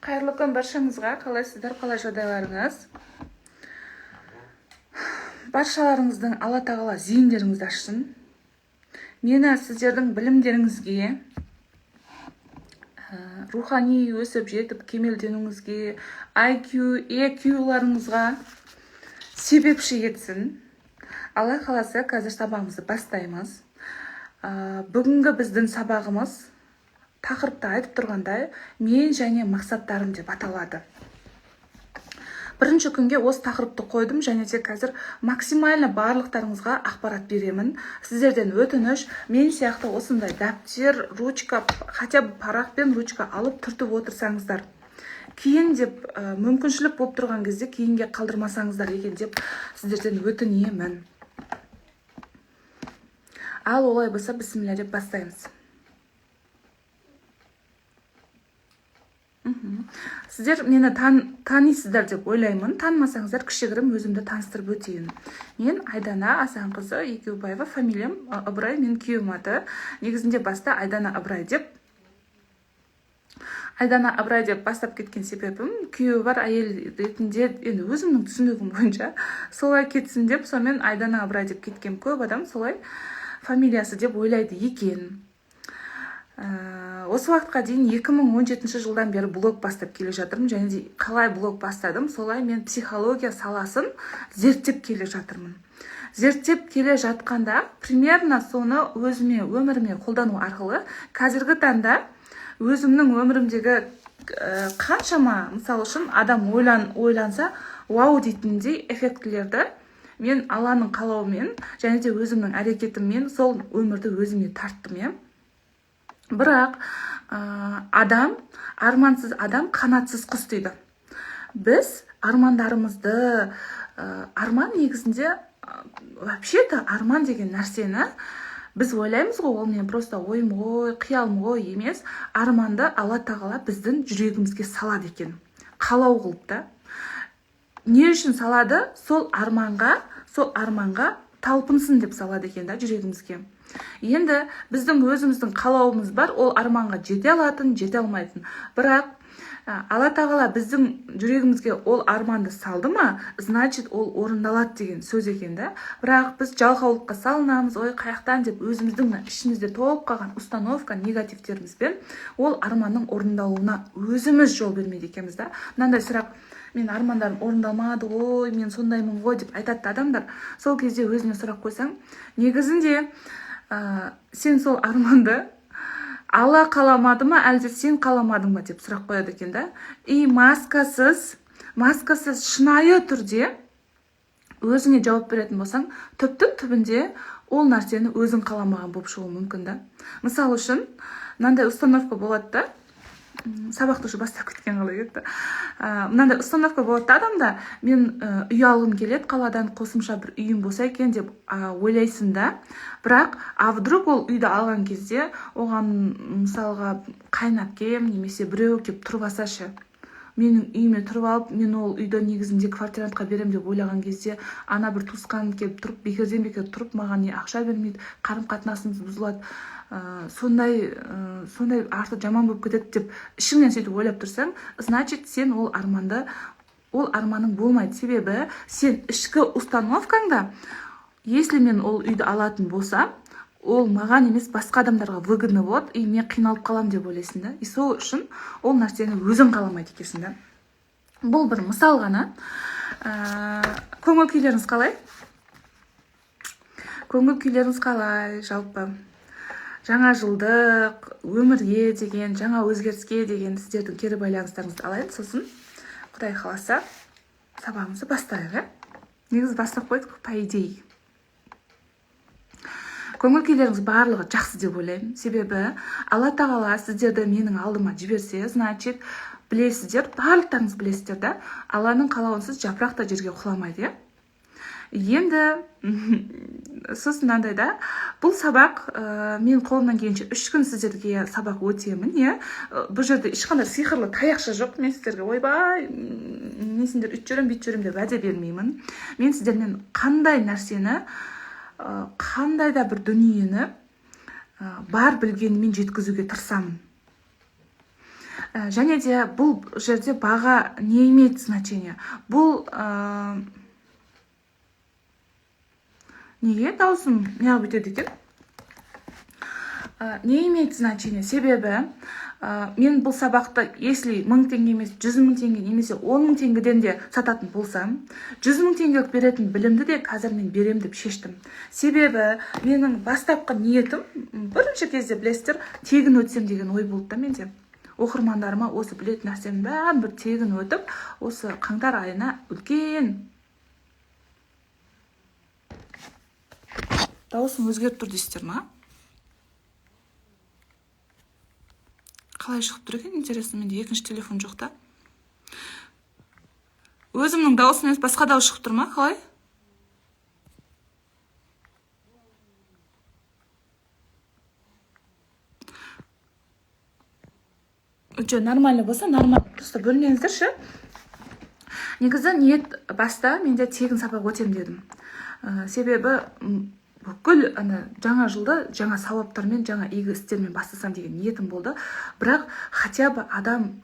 Қайырлы күн баршаңызға! Қалайсыздар, қалай жағдайларыңыз? Баршаларыңыздың Алла Тағала зейіндеріңізді ашсын. Мені сіздердің білімдеріңізге, рухани өсіп жетіп кемелденуіңізге, IQ, EQ-ларыңызға себепші етсін. Алла қаласа, қазір сабағымызды бастаймыз. Бүгінгі біздің сабағымыз тақырыпта айтып тұрғандай, «Мен және мақсаттарым» деп аталады. Бірінші күнге осы тақырыпты қойдым және де қазір максимально барлықтарыңызға ақпарат беремін. Сіздерден өтініш, мен сияқты осындай дәптер, ручка, хотя бы парақ пен ручка алып түртіп отырсаңыздар, кейін деп, мүмкіншілік болып тұрған кезде кейінге қалдырмасаңыздар екен деп сіздерден өтінемін. Ал олай болса, бісміллә деп бастаймыз. Сіздер мені танисыздар деп ойлаймын. Танымасаңыздар, кішігірім өзімді таныстырып өтейін. Мен Айдана Асанқызы Екеубаева, фамилиям Ыбырай, менің күйеуім аты. Негізінде баста Айдана Ыбырай деп бастап кеткен себебім, күйеуі бар әйел ретінде, енді өзімнің түсінігім бойынша солай кетсін деп, сонымен Айдана Ыбырай деп кеткен. Көп адам солай фамилиясы деп ойлайды екен. Осы уақытқа дейін, 2017 жылдан бері блог бастап келе жатырмын. Және де қалай блог бастадым, солай мен психология саласын зерттеп келе жатырмын. Зерттеп келе жатқанда, примерно соны өзіме, өміріме қолдану арқылы қазіргі таңда өзімнің өмірімдегі қаншама, мысалы үшін, адам ойланса, вау дейтіндей эффектілерді мен Алланың қалауымен және де өзімнің әрекетіммен сол өмірді өзіме тарттым, иә. Бірақ адам армансыз, адам қанатсыз құс дейді. Біз армандарымызды, арман негізінде, вообще то арман деген нәрсені біз ойлаймыз ғой, ол мен просто ойым ғой, қиялым ғой. Емес, арманды Алла Тағала біздің жүрегімізге салады екен, қалау қылып та. Не үшін салады? Сол арманға талпынсын деп салады екен да жүрегімізге. Енді біздің өзіміздің қалауымыз бар, ол арманға жете алатын, жете алмайтын. Бірақ Алла Тағала біздің жүрегімізге ол арманды салды ма, значит, ол орындалады деген сөз екен да. Бірақ біз жалқаулыққа салынамыз, ой, қаяқтан деп, өзіміздің мына ішімізде толып қалған установка, негативтерімізбен ол арманның орындалуына өзіміз жол бермейді екенбіз да. Мынандай сұрақ: «Мен армандарым орындалмады ғой, мен сондаймын ғой», – деп айтады да адамдар. Сол кезде өзіне сұрақ қойсаң, негізінде сен сол арманды Алла қаламады ма, әлде сен қаламадың ба деп сұрақ қояды екен да. И маскасыз шынайы түрде өзіңе жауап беретін болсаң, түптің түбінде ол нәрсені өзің қаламаған болып шығуы мүмкін да. Мысалы үшін, мынандай установка болады да. Сабақты уже бастап кеткен қалай кетті. Мынандай установка болады да адамда: мен үй алғым келеді қаладан, қосымша бір үйім болса екен деп ойлайсың да. Бірақ а вдруг ол үйді алған кезде оған, мысалға, қайынәпкем немесе біреу келіп тұрып алса ше, менің үйіме тұрып алып, мен ол үйді негізінде квартирантқа беремін деп ойлаған кезде, ана бір туысқан келіп тұрып, бекерден бекер тұрып, маған не ақша бермейді, қарым қатынасымыз бұзылады, сондай арты жаман болып кетеді деп ішіңнен сөйтіп ойлап тұрсаң, значит, сен ол арманды, ол арманың болмайды. Себебі сен ішкі установкаңда: если мен ол үйді алатын болсам, ол маған емес, басқа адамдарға выгодно болады, и мен қиналып қаламын деп ойлайсың да. И сол үшін ол нәрсені өзің қаламайды екенсің да. Бұл бір мысал ғана. Көңіл күйлеріңіз қалай? Көңіл күйлеріңіз қалай? Жалпы жаңа жылдық өмірге деген, жаңа өзгеріске деген сіздердің кері байланыстарыңызды алайын. Сосын, Құдай қаласа, сабағымызды бастайық, иә. Негізі бастап қойдық, по идее. Көңіл күйлеріңіз барлығы жақсы деп ойлаймын. Себебі Алла Тағала сіздерді менің алдыма жіберсе, значит, білесіздер, барлықтарыңыз білесіздер да, Алланың қалауынсыз жапырақ та жерге құламайды, иә. Енді сосын мынандай да, бұл сабақ, мен қолымнан келгенше 3 күн сіздерге сабақ өтемін, иә. Бұл жерде ешқандай сиқырлы таяқша жоқ. Мен сіздерге ойбай, мен сендер өйтіп жүремін, бүйтіп жүремін деп уәде бермеймін. Мен сіздермен қандай нәрсені, қандай да бір дүниені бар білгенімен жеткізуге тырысамын. Және де бұл жерде баға не имеет значения. Бұл неге даусым неғып өтеді екен? Не имеет значения. Себебі мен бұл сабақты, если 1000 теңге емес, 100 000 теңге немесе 10 000 теңгеден де сататын болсам, 100 000 теңгелік беретін білімді де қазір мен берем деп шештім. Себебі менің бастапқы ниетім бірінші кезде, білесіздер, тегін өтсем деген ой болды да менде. Оқырмандарыма осы білетін нәрсемнің бәрін бір тегін өтіп, осы қаңтар айына үлкен дауысым өзгеріп тұр дейсіздер ма? Қалай шығып тұр екен, интересно, менде екінші телефон жоқ та. Өзімнің дауысым емес, басқа дауыс шығып тұр ма, қалай? Жоқ, нормально болса, нормально. Просто бөлмеңіздерші. Негізі ниет баста менде тегін сабақ өтем дедім. Себебі бүкіл ана жаңа жылды жаңа сауаптармен, жаңа игі істермен бастасам деген ниетім болды. Бірақ хотя бы адам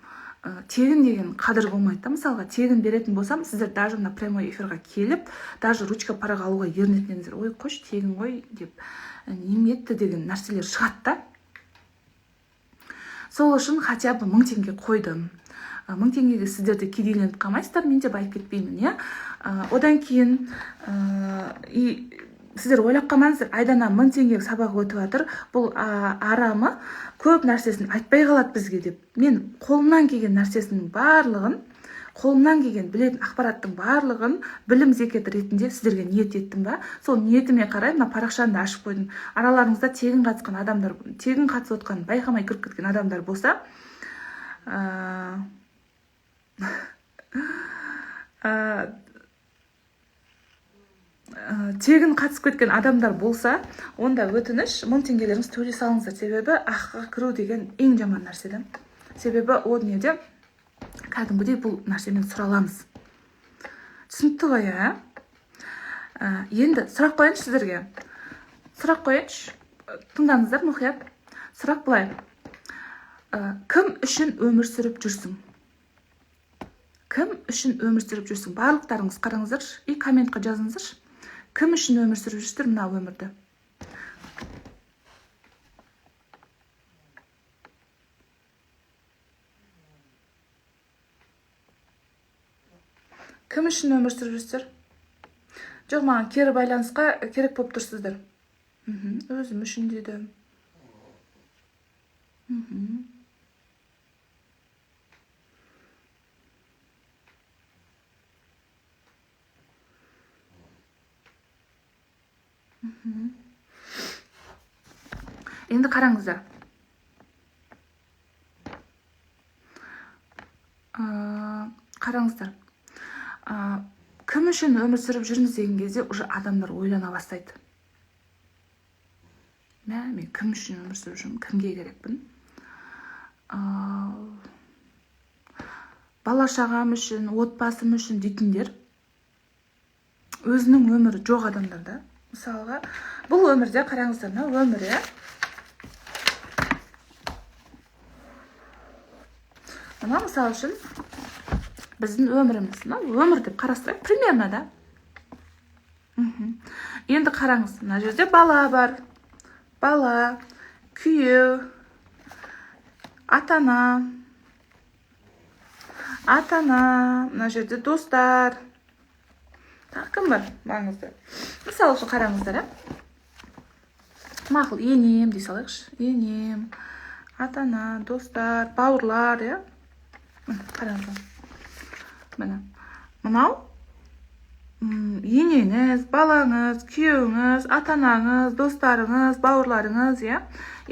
тегін деген қадір болмайды да. Мысалға, тегін беретін болсам, сіздер даже мына прямой эфирға келіп, даже ручка парақ алуға ерінетін едіңіздер. Ой, қойшы, тегін ғой деп, неме етті деген нәрселер шығады да. Сол үшін хотя бы 1000 теңге қойдым. 1000 теңгеге сіздер де кедейленіп қалмайсыздар, мен де байып кетпеймін, иә. Одан кейін и сіздер ойлап қалмаңыздар, Айдана 1000 теңгеге сабақ өтіп жатыр, бұл арамы көп нәрсесін айтпай қалады бізге деп. Мен қолымнан келген нәрсесінің барлығын, қолымнан келген білетін ақпараттың барлығын білім зекеті ретінде сіздерге ниет еттім ба, сол ниетіме қарай мына парақшаны да ашып қойдым. Араларыңызда тегін қатысқан адамдар, тегін қатысып отқан, байқамай кіріп кеткен адамдар болса, тегін қатысып кеткен адамдар болса, онда өтініш, 1000 теңгелеріңізді төлей салыңыздар. Себебі ақыға кіру деген ең жаман нәрсе да. Себебі о дүниеде кәдімгідей бұл нәрсемен сұраламыз. Түсінікті ғой, ә? Енді сұрақ қояйыншы сіздерге. Сұрақ қояйыншы. Тыңдаңыздар мұқият. Сұрақ былай. Кім үшін өмір сүріп жүрсің? Кім үшін өмір сүріп жүрсің? Барлықтарыңыз қараңыздаршы и комментқа жазыңыздаршы. Кім үшін өмір сүріп жүрсіздер мына өмірді? Кім үшін өмір сүріп жүрсіздер? Жоқ, маған кері байланысқа керек болып тұрсыздар. Өзім үшін дейді. Енді қараңыздар. Қараңыздар. Кім үшін өмір сүріп жүрміз деген кезде уже адамдар ойлана бастайды. Мә, мен кім үшін өмір сүріп жүрмін, кімге керекпін? Бала шағам үшін, отбасым үшін дейтіндер өзінің өмірі жоқ адамдар да. Мысалға, бұл өмірде қараңыздар, мына өмір, иә? Мына мысал үшін біздің өміріміз, мына өмір деп қарастырайық, примерно да. Енді қараңыз, мына жерде бала бар, бала, күйеу, ата-ана, ата-ана, мына жерде достар. Тағы кім бар маңызды? Мысалы үшін қараңыздар, ә? Мақұл, енем дей салайықшы. Енем, ата-ана, достар, бауырлар, иә? Міне, қараңыздар. Міне, мынау енеңіз, балаңыз, күйеуіңіз, ата-анаңыз, достарыңыз, бауырларыңыз, иә?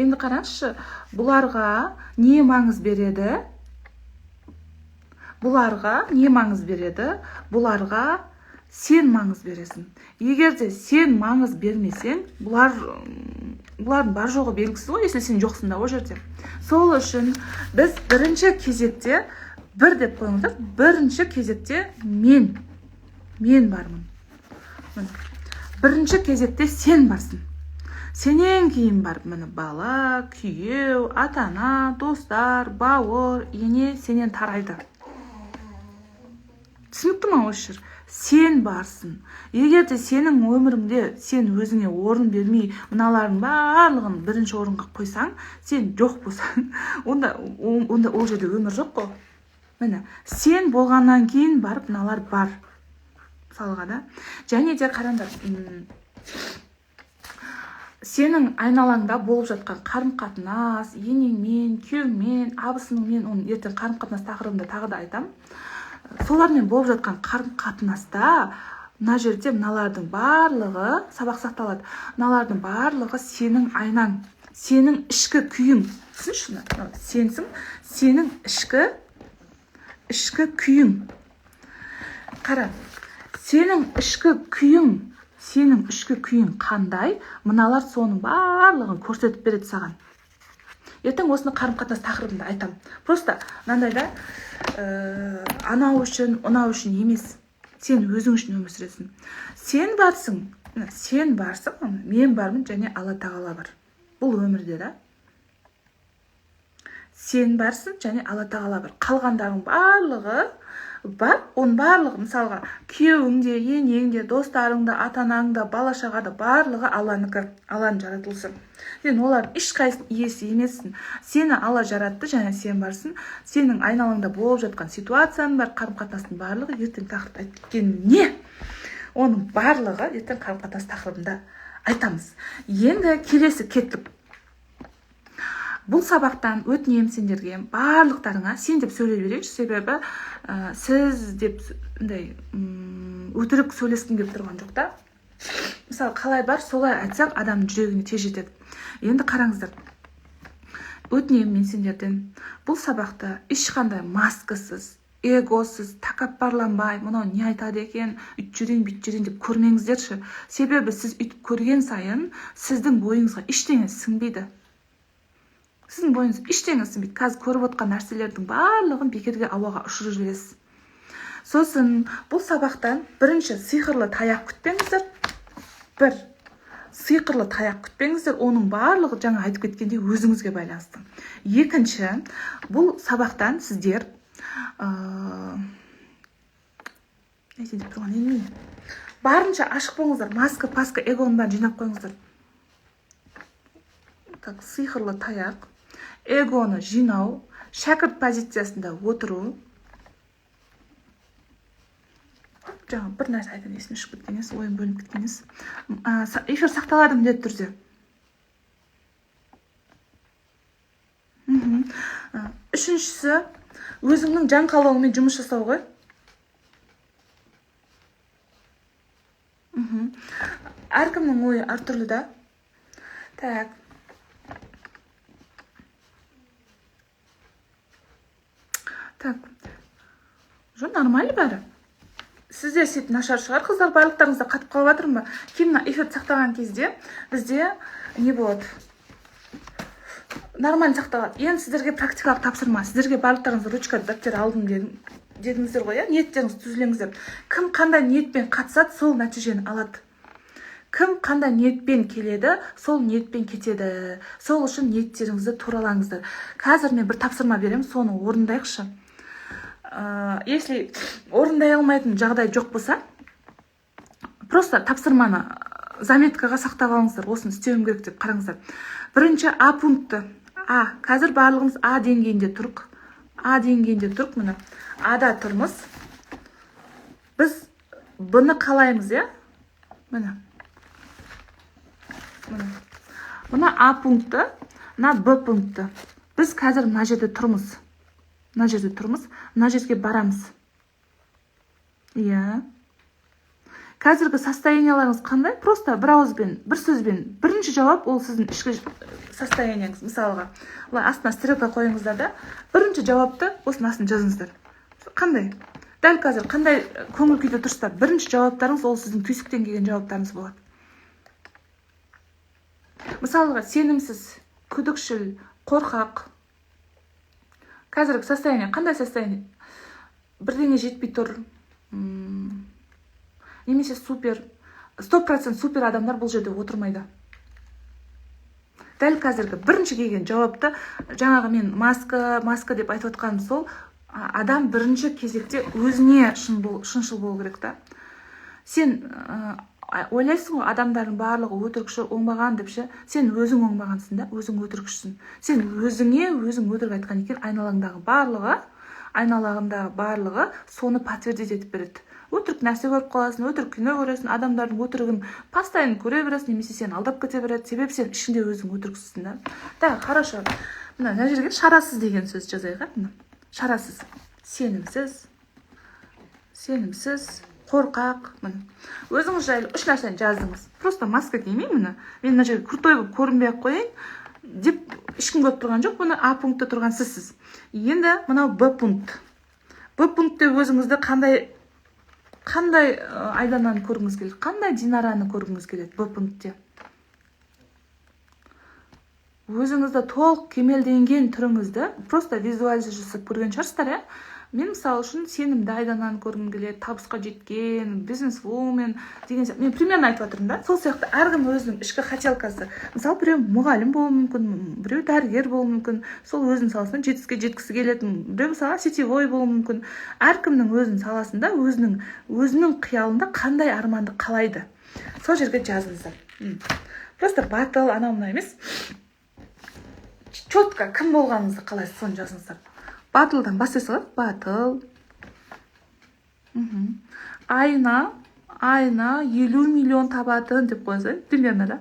Енді қараңызшы, бұларға не маңыз береді? Бұларға не маңыз береді? Бұларға сен маңыз бересің. Егер де сен маңыз бермесең, бұлардың бар жоғы белгісіз ғой, если сен жоқсың да ол жерде. Сол үшін біз бірінші кезекте, бір деп қойыңыздар, бірінші кезекте мен бармын. Міне. Бірінші кезекте сен барсың. Сенен кейін барып міне бала, күйеу, ата-ана, достар, бауыр, ене сенен тарайды. Түсінікті ма осы жер? Сен барсың. Егер де сенің өміріңде сен өзіңе орын бермей, мыналардың барлығын бірінші орынға қойсаң, сен жоқ болсаң, онда ол жерде өмір жоқ қой. Міне, сен болғаннан кейін барып мыналар бар. Мысалға да. Және де қараңдар, сенің айналаңда болып жатқан қарым-қатынас, енеңмен, күйеуіңмен, абысыныңмен, оны ертең қарым-қатынас тақырыбында тағы да айтамын. Солармен болып жатқан қарым-қатынаста мына жерде мыналардың барлығы сабақ сақталады. Мыналардың барлығы сенің айнаң, сенің ішкі күйің. Түсінші, мына сенсің, сенің ішкі күйің. Қара, сенің ішкі күйің, сенің ішкі күйің қандай, мыналар соның барлығын көрсетіп береді саған. Ертең осыны қарым-қатынас тақырыбында айтам. Просто мынандай да, анау үшін, мынау үшін емес. Сен өзің үшін өмір сүресің. Сен барсың, сен барсың, мен бармын және Алла Тағала бар. Бұл өмірде да. Сен барсың және Алла Тағала бар. Қалғандарың барлығы бар, оның барлығы, мысалға, күйеуің де, енең де, достарың да, ата-анаң да, бала-шаға да, барлығы Алланікі, Алланың жаратылысы. Сен олардың ешқайсының иесі емессің. Сені Алла жаратты және сен барсың. Сенің айналаңда болып жатқан ситуацияның бар, қарым-қатынастың барлығы ертең тақырыпта айтып кеткен не? Оның барлығы ертең қарым-қатынас тақырыбында айтамыз. Енді келесі кеттік. Бұл сабақтан өтінемін сендерге, барлықтарыңа сен деп сөйлей берейінші, себебі сіз деп андай өтірік сөйлескім келіп тұрған жоқ та. Мысалы, қалай бар, солай айтсақ, адамның жүрегіне тез жетеді. Енді қараңыздар, өтінемін мен сендерден, бұл сабақты ешқандай маскасыз, эгосыз, тәкаппарланбай, мынау не айтады екен, үйтіп жүрейін, бүйтіп жүрейін деп көрмеңіздерші. Себебі сіз үйтіп көрген сайын сіздің бойыңызға ештеңе сіңбейді. Сіздің бойыңыз ештеңе сіңбейді. Қазір көріп отқан нәрселердің барлығын бекерге ауаға ұшырып жібересіз. Сосын бұл сабақтан бірінші сиқырлы таяқ күтпеңіздер. Бір сиқырлы таяқ күтпеңіздер, оның барлығы жаңа айтып кеткендей өзіңізге байланысты. Екінші, бұл сабақтан сіздер не деп тұрған едім? Барынша ашық болыңыздар, маска, паска, эгоның бәрін жинап қойыңыздар. Так, сиқырлы таяқ, эгоны жинау, шәкірт позициясында отыру. Жаңа бір нәрсе айтайын, есіме шығып кеткен емес, ойым бөлініп кеткен емес. Эфир сақталады міндетті түрде. Үшіншісі, өзіңнің жан қалауыңмен жұмыс жасау ғой. Әркімнің ойы әртүрлі да. Так. Так. Уже нормально бәрі. Сізде сет нашар шығар, қыздар, барлықтарыңызда қатып қалып жатырмын ба? Кейін мына эфирді сақтаған кезде бізде не болады? Нормально сақталады. Енді сіздерге практикалық тапсырма. Сіздерге барлықтарыңыз ручка, дәптер алдым дедіңіздер ғой, иә? Ниеттеріңіз түзілеңіздер. Кім қандай ниетпен қатысады, сол нәтижені алады. Кім қандай ниетпен келеді, сол ниетпен кетеді. Сол үшін ниеттеріңізді туралаңыздар. Қазір мен бір тапсырма беремін, соны орындайықшы. Если орындай алмайтын жағдай жоқ болса, просто тапсырманы заметкаға сақтап алыңыздар, осыны істеуім керек деп қараңыздар. Бірінші А пункті. А, қазір барлығымыз А деңгейінде тұрық. А деңгейінде тұрық, міне. А-да тұрмыз. Біз Б-ны қалаймыз, иә? Міне. Міне. Мына А пункті, мына Б пункті. Біз қазір мына жерде тұрмыз. Мына жерде тұрмыз, мына жерге барамыз. Иә. Қазіргі состоянияларыңыз қандай? Просто бір ауызбен, бір сөзбен. Бірінші жауап ол сіздің ішкі состояниеңіз. Мысалға, былай астына стрелка қойыңыздар да, бірінші жауапты осының астына жазыңыздар. Қандай? Дәл қазір қандай көңіл күйде тұрсыздар? Бірінші жауаптарыңыз ол сіздің түйсіктен келген жауаптарыңыз болады. Мысалға, сенімсіз, күдікшіл, қорқақ. Қазіргі состояние қандай состояние? Бірдеңе жетпей тұр. Немесе супер, 100% супер адамдар бұл жерде отырмайды. Дәл қазіргі бірінші келген жауапты, жаңағы мен маска, маска деп айтып отқаным сол, адам бірінші кезекте өзіне шыншыл болу керек та. Сен ойлайсың ғой, адамдардың барлығы өтірікші, оңбаған деп ше. Сен өзің оңбағансың да, өзің өтірікшісің. Сен өзіңе өзің өтірік айтқан екен, айналаңдағы барлығы соны подтвердить етіп береді. Өтірік нәрсе көріп қаласың, өтірік кино көресің, адамдардың өтірігін постоянно көре бересің, немесе сені алдап кете береді. Себебі сен ішінде өзің өтірікшісің да. Так, хорошо. Мына жерге шарасыз деген сөз жазайық, ә? Мына шарасыз, сенімсіз, сенімсіз, қорқақ. Міне, өзіңіз жайлы үш нәрсені жаздыңыз. Просто маска кимеймін, міне. Мен мына жерге крутой болып көрінбей ақ қояйын деп ешкім көріп тұрған жоқ. Бұны А пунктте тұрған сізсіз. Енді мынау Б пункт. Б пунктте өзіңізді қандай Айдананы көргіңіз келеді, қандай Динараны көргіңіз келеді? Б пунктте өзіңізді толық кемелденген түріңізді просто визуализация жасап көрген шығарсыздар, иә? Мен, мысалы үшін, сенімді Айдананы көргім келеді, табысқа жеткен бизнесвумен деген сияқты. Мен примерно айтып жатырмын да. Сол сияқты әркім өзінің ішкі хотелкасы. Мысалы, біреу мұғалім болуы мүмкін, біреу дәрігер болуы мүмкін, сол өзінің саласында жетістікке жеткісі келетін, біреу, мысалы, сетевой болуы мүмкін. Әркімнің өзінің саласында, өзінің қиялында қандай арманды қалайды, сол жерге жазыңыздар. Просто батыл, анау мынау емес, четко кім болғаныңызды қалайсыз, соны жазыңыздар. Батылдан бастай салайық. Батыл, айына 50 миллион табатын деп қоя салайын примерно да.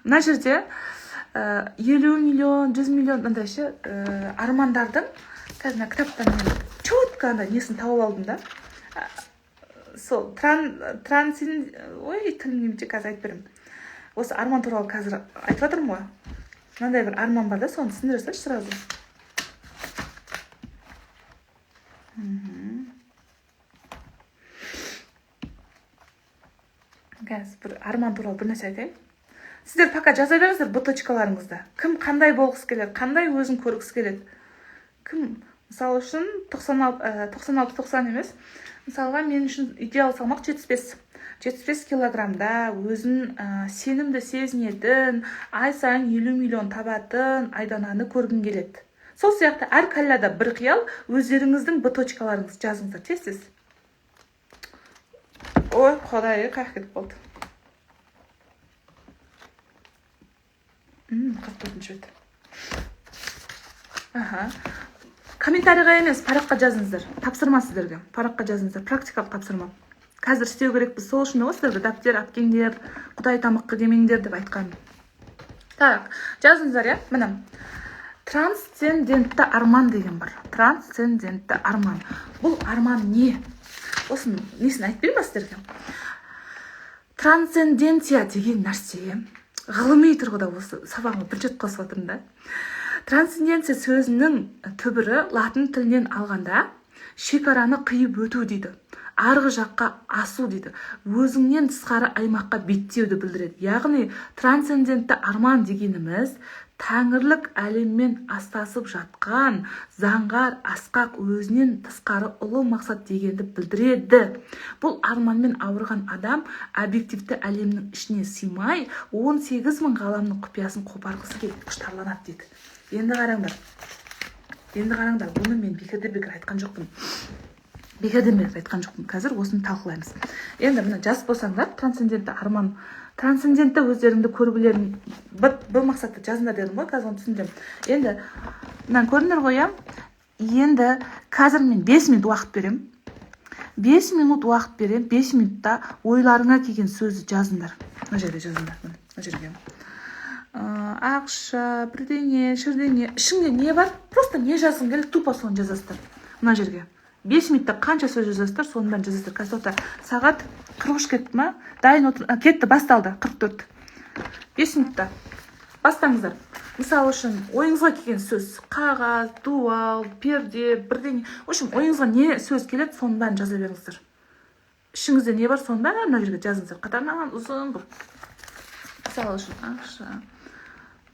Мына жерде 50 миллион, 100 миллион мындай ше, армандардың. Қазір мына кітаптан мен четко андай несін тауып алдым да. Сол трансин, ой, тілім келмейді, қазір айтып беремін. Осы арман туралы қазір айтып жатырмын ғой. Мынандай бір арман бар да, соны түсіндіре салайыншы сразу. Қазір бір арман туралы бір нәрсе айтайын. Сіздер пока жаза беріңіздер Б точкаларыңызды. Кім қандай болғысы келеді, қандай өзін көргісі келеді. Кім, мысалы үшін, 96, 96, 90 емес, мысалға, мен үшін идеал салмақ 75. 75 килограммда өзін сенімді сезінетін, ай сайын 50 миллион табатын Айдананы көргім келеді. Сол сияқты әр калляда бір қиял, өздеріңіздің Б точкаларыңызды жазыңыздар тез тез. Ой, құдай, қаяққа кетіп қалды? 44-бет. Аха, комментарийға емес, параққа жазыңыздар. Тапсырма сіздерге, параққа жазыңыздар, практикалық тапсырма. Қазір істеу керекпіз. Сол үшін ғой сіздерге дәптер әпкеңдер, құдай тамақ демеңдер деп айтқаным. Так, жазыңыздар, иә. Міне, трансцендентті арман деген бар. Трансцендентті арман, бұл арман не? Осының несін айтып берейін ба сіздерге? Трансценденция деген нәрсе ғылыми тұрғыда, осы сабағыма бірінші рет қосып жатырмын да. Трансценденция сөзінің түбірі латын тілінен алғанда шекараны қиып өту дейді, арғы жаққа асу дейді, өзіңнен тысқары аймаққа беттеуді білдіреді. Яғни трансцендентті арман дегеніміз тәңірлік әлеммен астасып жатқан заңғар, асқақ, өзінен тысқары ұлы мақсат дегенді білдіреді. Бұл арманмен ауырған адам объективті әлемнің ішіне сыймай, 18 мың ғаламның құпиясын қопарғысы келіп құштарланады дейді. Енді қараңдар, енді қараңдар, бұны мен бекерден бекер айтқан жоқпын, бекерден бекер айтқан жоқпын. Қазір осыны талқылаймыз. Енді міне, жас болсаңдар, трансцендентті арман, трансцендентті өздеріңді көргілерің, бір мақсатты жазыңдар дедім ғой, қазір оны түсіндіремін. Енді мынаны көрдіңдер ғой, иә? Енді қазір мен 5 минут уақыт беремін, 5 минут уақыт беремін. 5 минутта ойларыңа келген сөзді жазыңдар, мына жерге жазыңдар, міне, мына жерге. Ақша, бірдеңе, шірдеңе, ішіңде не бар, просто не жазғың келеді, тупо соны жазасыздар мына жерге. 5 минутта қанша сөз жазасыздар, соның бәрін жазасыздар. Қазір тоқта, сағат 43 кетті ма? Дайын отыр, кетті, басталды, 44. 5 минутта бастаңыздар. Мысалы үшін, ойыңызға келген сөз: қағаз, дуал, перде, бірдеңе. В общем, ойыңызға не сөз келеді, соның бәрін жаза беріңіздер. Ішіңізде не бар, соның бәрін мына жерге жазыңыздар, қатарынан ұзын қылып. Мысалы үшін, ақша,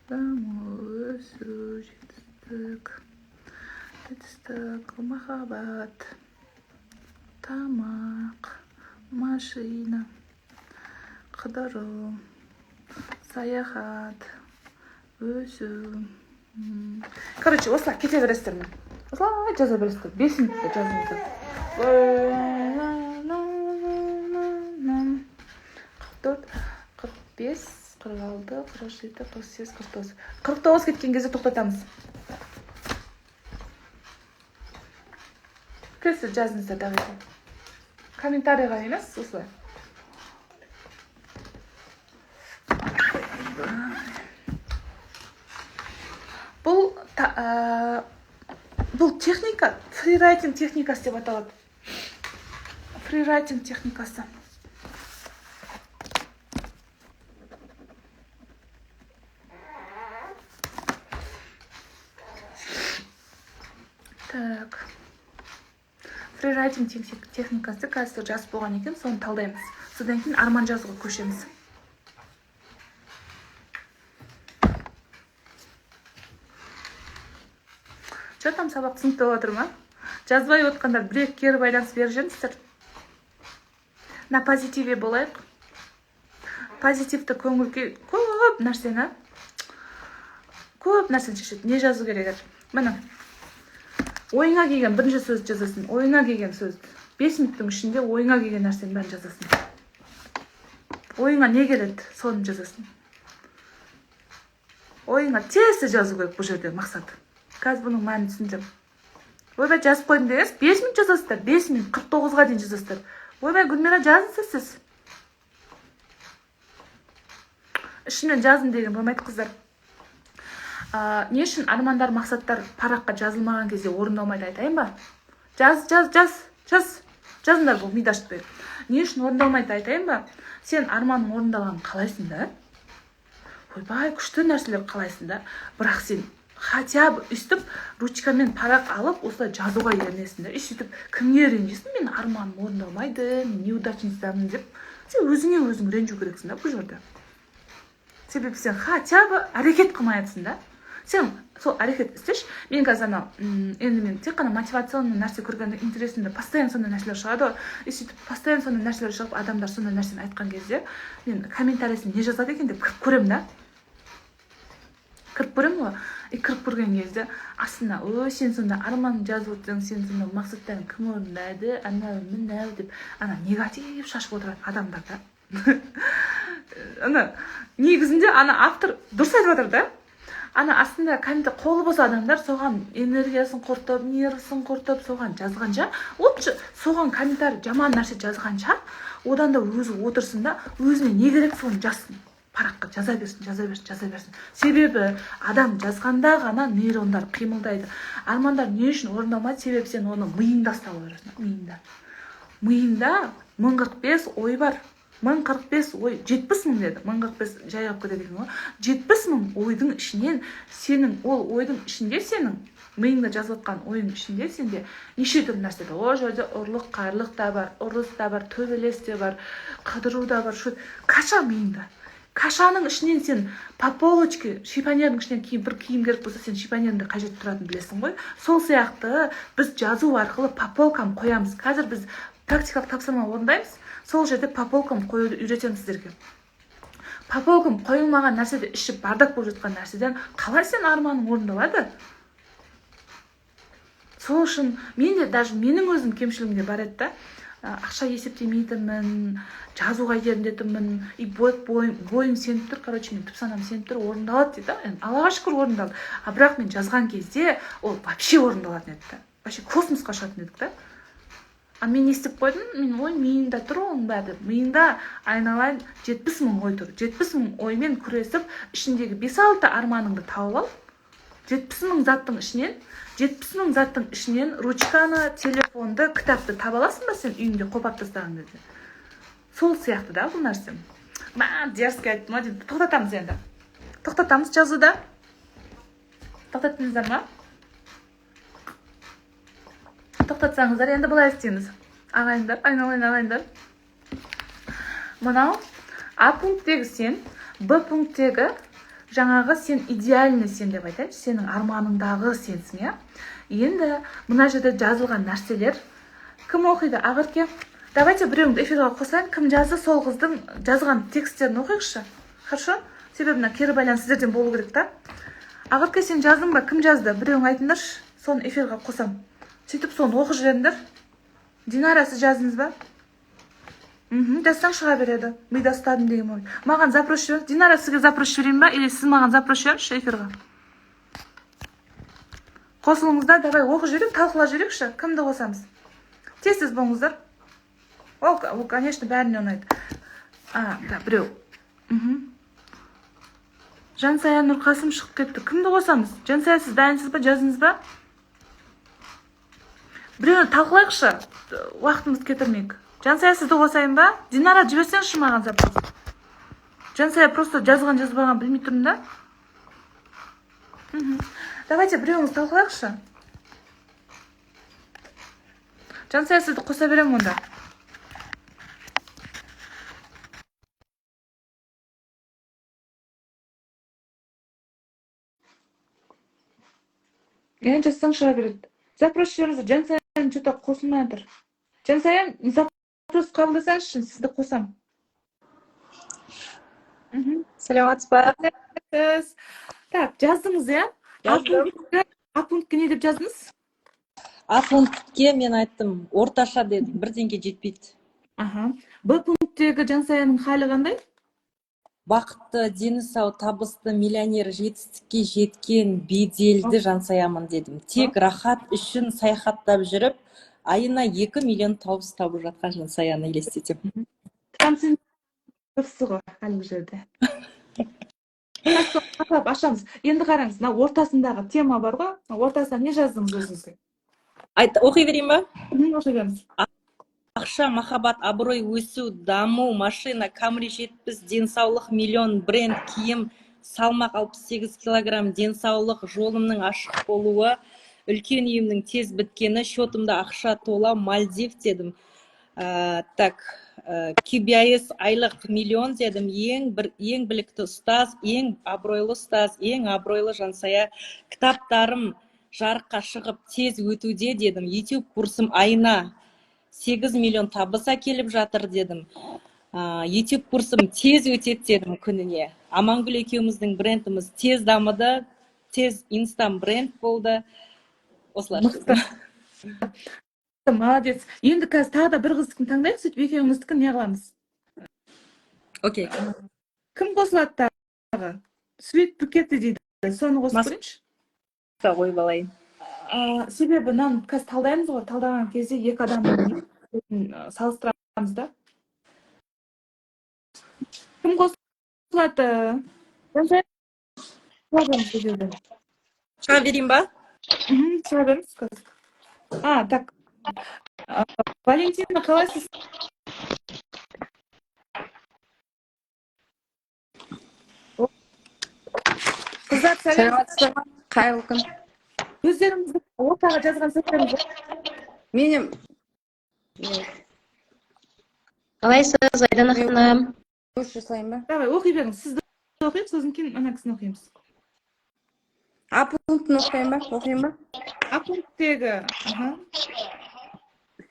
даму, өсу, жетістік, жетістік, махаббат, тамақ, машина, қыдыру, саяхат, Өсу. Короче, осылай кете бересіздер ме? Осылай жаза бересіздер. 5 минутта жазыңыздар. 44, 45, 46, 47, 48, 49. 49 кеткен кезде тоқтатамыз. Келесі жазыңыздар, давайте. Комментарийға емес, осылай. Бұл техника фрирайтинг техникасы деп аталады. Фрирайтинг техникасы. Так. Фрирайтинг техникасы қазір жазып болған екен, соны талдаймыз. Содан кейін арман жазуға көшеміз. Че там, сабақ түсінікті болып жатыр ма? Жазбай отқандар бір екі кері байланыс беріп жүріңіздер. На позитиве болайық. Позитивті көңіл күй көп нәрсені шешеді. Не жазу керек еді? Міне. Ойыңа келген бірінші сөзді жазасың. Ойыңа келген сөзді. 5 минуттың ішінде ойыңа келген нәрсенің бәрін жазасың. Ойыңа не келеді, соны жазасың. Ойыңа тез жазу керек бұл жерде мақсат. Қазір бұның мәнін түсіндірем. Ойбай, жазып қойдым дегенсіз, 5 минут жазасыздар, 5 минут, 49-ға дейін жазасыздар. Ойбай, Гүлмира, жазыңыз сіз. Ішімнен жаздым деген болмайды, қыздар. Не үшін армандар, мақсаттар параққа жазылмаған кезде орындалмайды, айтайын ба? Жаз, жаз, жаз, жаз. Жазыңдар, бұл миды ашытпай. Не үшін орындалмайды, айтайын ба? Сен арманың орындалғанын қалайсың да? Ойбай, күшті нәрселер қалайсың да? Бірақ сен хотя бы үстіп ручкамен парақ алып осылай жазуға ерінесің да. Сөйтіп кімге ренжисің? Мен арманым орындалмайды, мен неудачницамын деп. Сен өзіңе өзің ренжу керексің да бұл жерде. Себебі сен хотя бы әрекет қылмай жатсың да. Сен сол әрекет істеші. Мен қазір анау, енді мен тек қана мотивационный нәрсе көргенде интересімді постоянно сондай нәрселер шығады ғой. И сөйтіп постоянно сондай нәрселер шығып, адамдар сондай нәрсені айтқан кезде мен комментарийсін не жазады екен деп кіріп көремін да. Кіріп көремін ғой. И кіріп көрген кезде астына, ой, сен сонда арман жазып отырсың, сен сонда мақсаттарың кім орындайды, анау мынау деп ана негатив шашып отыратын адамдар да. Ана негізінде ана автор дұрыс айтып жатыр да. Ана астында кәдімгі қолы бос адамдар соған энергиясын құртып, нервысын құртып, соған жазғанша, лучше соған комментарий жаман нәрсе жазғанша, одан да өзі отырсын да, өзіне не керек соны жазсын. Параққа жаза берсін, жаза берсін, жаза берсін. Себебі адам жазғанда ғана нейрондар қимылдайды. Армандар не үшін орындалмайды? Себебі сен оны миыңда ұстап отырасың, миыңда. Миыңда 1045 ой бар. 1045 ой, 70 мың деді. 1045 жай алып кетеді екен ғой. 70 мың ойдың ішінен сенің, ол ойдың ішінде сенің миыңда жазып отқан ойдың ішінде сенде неше түрлі нәрсе бар. Ол жерде ұрлық, қарлық та бар, ұрыс та бар, төбелес те бар, қыдыру да бар. Шу каша миыңда. Кашаның ішінен сен по полочке, шифонердің ішінен киім, бір киім керек болса, сен шифонерінде қай жерде тұратынын білесің ғой. Сол сияқты біз жазу арқылы по полкам қоямыз. Қазір біз практикалық тапсырма орындаймыз. Сол жерде по полкам қоюды үйретемін сіздерге. По полкам қойылмаған нәрседе іші бардак болып жатқан нәрседен қалай сен арманың орындалады? Сол үшін мен де, даже менің өзім кемшілігім де бар еді да. Ақша есептемейтінмін, жазуға ерінетінмін, и бойым сеніп тұр, короче, мен түп санам сеніп тұр, орындалады дейді да. Енді Аллаға шүкір орындалды. А бірақ мен жазған кезде ол вообще орындалатын еді да. Вообще космосқа ұшатын едік та. А мен не істеп қойдым? Мен ой, миымда тұр оның бәрі. Миымда айналайын 70 мың ой тұр. 70 мың оймен күресіп, ішіндегі 5-6 арманыңды тауып ал. 70 мың заттың ішінен, 70 мың заттың ішінен ручканы, телефонды, кітапты таба аласың ба сен үйіңде қопап тастаған кезде? Сол сияқты да бұл нәрсе. Мә, дерзкий айттым ма деп тоқтатамыз енді. Тоқтатамыз жазуда. Тоқтаттыңыздар ма? Тоқтатсаңыздар, енді былай істейміз. Ағайындар, айналайын ағайындар. Мынау А пункттегі сен, Б пункттегі жаңағы сен идеальный сен деп айтайыншы, сенің арманыңдағы сенсің, иә? Енді мына жерде жазылған нәрселер кім оқиды? Ақерке. Давайте біреуіңді эфирге қосайын. Кім жазды, сол қыздың жазған тексттерін оқиықшы. Хорошо? Себебі мына кері байланыс сіздерден болу керек та. Ақерке, сен жаздың ба? Кім жазды, біреуің айтыңдаршы, соны эфирға қосам. Сөйтіп соны оқып жіберіңдер. Динара, сіз жаздыңыз ба? Жазсаң, шыға береді. Мида ұстадым деген ой. Маған запрос жібер. Динара, сізге запрос жіберейін ба или сіз маған запрос жіберіңізші эфирға. Қосылыңыз да, давай, оқып жіберейік, талқылап жіберейікші. Кімді қосамыз? Тез, тез болыңыздар. Ол, конечно, бәріне ұнайды. А, да, біреу. Жансая Нұрқасым шығып кетті. Кімді қосамыз? Жансая, сіз дайынсыз ба? Жаздыңыз ба? Біреуін талқылайықшы, уақытымызды кетірмейік. Жансая, сізді қосайын ба? Динара, жіберсеңізші маған запрос. Жансая просто жазған, жазбаған білмей тұрмын да. Давайте, біреуіңіз талқылайықшы. Жансая, сізді қоса беремін онда. Иә, жазсаң, шыға береді. Запрос жіберіңіздер. Жансаяның че то қосылмай жатыр. Жансая, запрос қабылдасаңызшы, сізді қосамын. Саламатсыз ба? Сіз, так, жаздыңыз, иә? А Жаздым. пунктке, А пунктке не деп жаздыңыз? А пунктке мен айттым, орташа дедім, бірдеңке жетпейді. Аха, Б пункттегі Жансаяның халі қандай? Бақытты, дені сау, табысты, миллионер, жетістікке жеткен, беделді Жансаямын дедім. Тек рахат үшін саяхаттап жүріп, айына 2 миллион табыс тауып жатқан Жансаяны елестетемін. Там сен дұрысы ғой әлгі жерде. Так, ашамыз. Енді қараңыз, мына ортасындағы тема бар ғой, мына ортасына не жаздыңыз өзіңізге? Айт, оқи берейін ба? Оқи беріңіз. Ақша, махаббат, абырой, өсу, даму, машина, Камри 70, денсаулық, миллион, бренд киім, салмақ 68 килограмм, денсаулық, жолымның ашық болуы, үлкен үйімнің тез біткені, счетымда ақша тола, Мальдив дедім. Так, KBIS айлық миллион дедім, ең бір ең білікті ұстаз, ең абыройлы ұстаз, ең абыройлы Жансая, кітаптарым жарыққа шығып тез өтуде дедім, YouTube курсым айына 8 миллион табыс әкеліп жатыр дедім. YouTube курсым тез өтеді дедім күніне. Амангүл екеуміздің брендіміз тез дамыды, тез инстам бренд болды. Осылар. Мықты, молодец. Енді қазір тағы да бір қыздікін таңдайық, сөйтіп екеуіңіздікін не қыламыз. Окей. Кім қосылады тағы? Свет букеті дейді, соны қосып көрейінші. Қойып алайын. Себебі мынаны қазір талдаймыз ғой, талдаған кезде екі адамның салыстырамыз да. Кім қосылады? Жансая, шыға беріңіз бұл жерден. Шыға берейін ба? Шыға беріңіз қазір. А, так. Валентина, қалайсыз? Қыздар, сәлем. Саламатсыздар ма? Қайырлы күн. Өздеріңіздің ортаға жазған сөздеріңіз. Менің Қалайсыз, Айдана ханым? Өшіре салайын ба? Давай, оқи беріңіз. Сізді оқиық, сосын кейін ана кісіні оқимыз. А пунктін оқиын ба? Оқиын ба? А пункттегі, аха.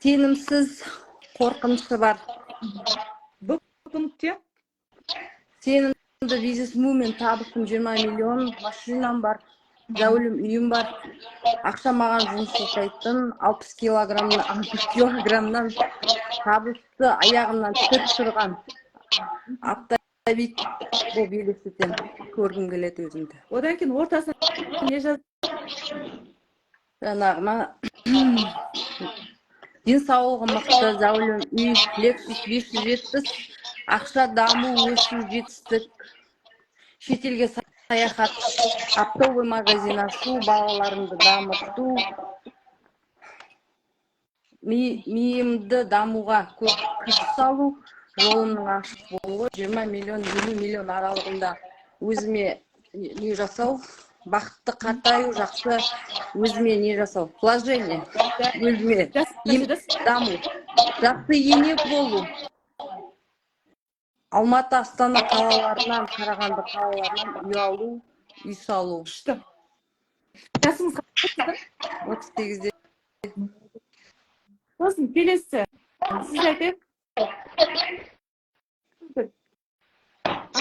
Сенімсіз, қорқынышы бар. Б пунктте? Сенімді бизнесвумен, табысым 20 миллион, машинам бар, зәулім үйім бар. Ақша маған жұмыс жасайтын, 60 килограммнан, 60 килограммнан табысты аяғымнан тік тұрған оптовик болып елестетемін, көргім келеді өзімді. Одан кейін ортасына не жаз? Жаңағы ма, денсаулығы мықты, зәулім үй, Лексус 570, ақша, даму, өсу, жетістік, шетелге саяхат, оптовый магазин ашу, балаларымды дамыту, миымды дамуға көп күш салу, жолымның ашық болуы, 20 миллион, 50 миллион аралығында өзіме не жасау, бақытты қартаю, жақсы өзіме не жасау, вложение өзіме, даму, жақсы ене болу, Алматы, Астана қалаларынан, Қарағанды қалаларынан үй алу, үй салу. Күшті. Жасыңыз қанша? 38-де. Сосын келесі сіз айтайық.